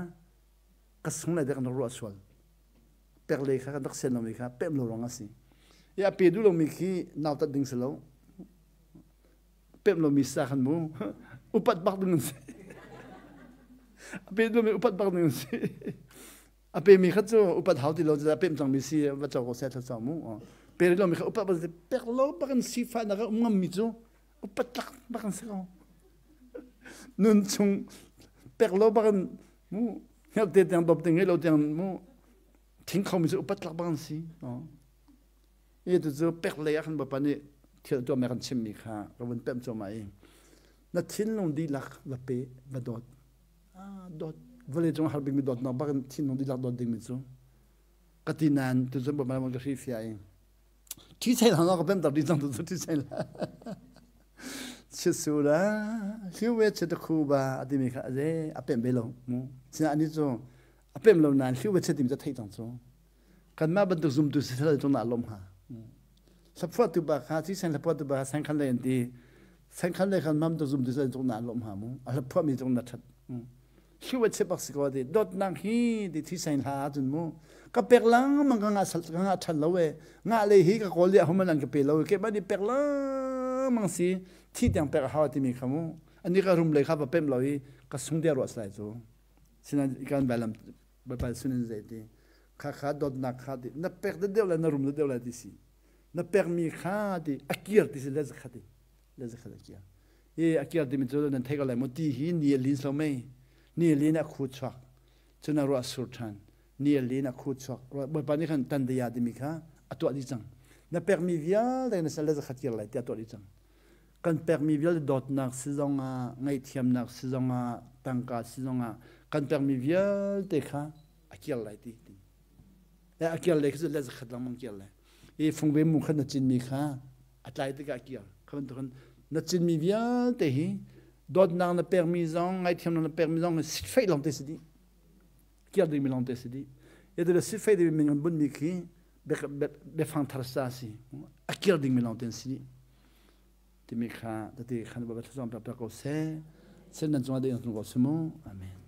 ka sung lai dek an rak ruah sual. Pek lei kha kan rak sian lomi kha pem lo ruang a si. I a pe duh lomi khi nautat ding si lo. Pem lomi sa khan mu upat bak ding an si. A pe lomi upat bak ding an si. A pemi kha cu upat hau ti lo cu pem cangmi si va co ko seh thla mu. Pe lomi kha upat bak pek lo bak in sifahnak a um ngammi cu upat tlak bak an si ko. Nun chung pek lo bak in mu hngelh te tiang dop te ngei lo tiang mu thing khomi cu upat tlak bak an si. I tu cu pek lei ah khan Bawipa nih thil tuah kan chimmi kha ka vun pemh cuahmah i na thinlung dihlak va pe va dawt. Dawt vawlei cung har bikmi dawtnak bak in thinlung dihlak dawt dingmi cu ka ti nain tu cu Bawipa ka hrilhfiah i thi chei hlang ka pemter dih cang tu cu thi chei chisu la hliu we che khu ba a timi kha aze a pem ve lo mu sina ani cu a pem lo nain hliu we che timi cu theih cang cu kanmah bantuk zumtu si sel cung na lom hnga hlaphuahtu pa kha ci sen hlaphuahtu pa kha sengkhan lei an ti sengkhan lei khan mam tu zumtu sel cung na lom hnga mu a hlaphuah mi cung na that hliu a chep bak si ko ti dawtnak hi ti thi sein hla cun mu ka pek lengmang ka nga sal ka nga than lo e nga le hi ka kawl dia human an ka pe lo ke ba ni pek lengmang si thi tiang pek a hawa timi kha mu ani ka rum lei kha va pem lo i ka sung dia ruah sai cu sinan ikan balam Bawipa sunin zei ti kha kha dawtnak kha ti na pek deuh lai na rum deuh lai ti si na pekmi kha ti a kir ti si le zakhat in le zakhat a kir i a kir timi cu nan thei ko lai mu ti hi ni a lin so mei ni a lin a khu chuak cun a ruah sur ṭhan ni a lin a khu chuak Bawipa nih khan tandaya timi kha a tuah dih cang na pekmi vialte na sal le zakhat kir lai tiah tuah dih cang kan pekmi vialte dawtnak si zongah ngaihthiamnak si zongah tangka si zongah kan pekmi vialte kha a kir lai ti le a kir le khi cu le zakhat lengmang kir lai i fungve mu kha na cinmi kha a tlai tikah a kir kha bantukin na cinmi vialte hi dawtnak na pekmi zong ngaihthiamnak na pekmi zong sitfeih lawng te si dih kir dingmi lawng te si dih atu sitfeih dingmi min kan bunhmi khi biafang thar sa si a kir dingmi lawng te an si dih timi kha tete khan Bawipa thlacam piak ko seh. Sen nan cungah ding ko seh mu. Amen.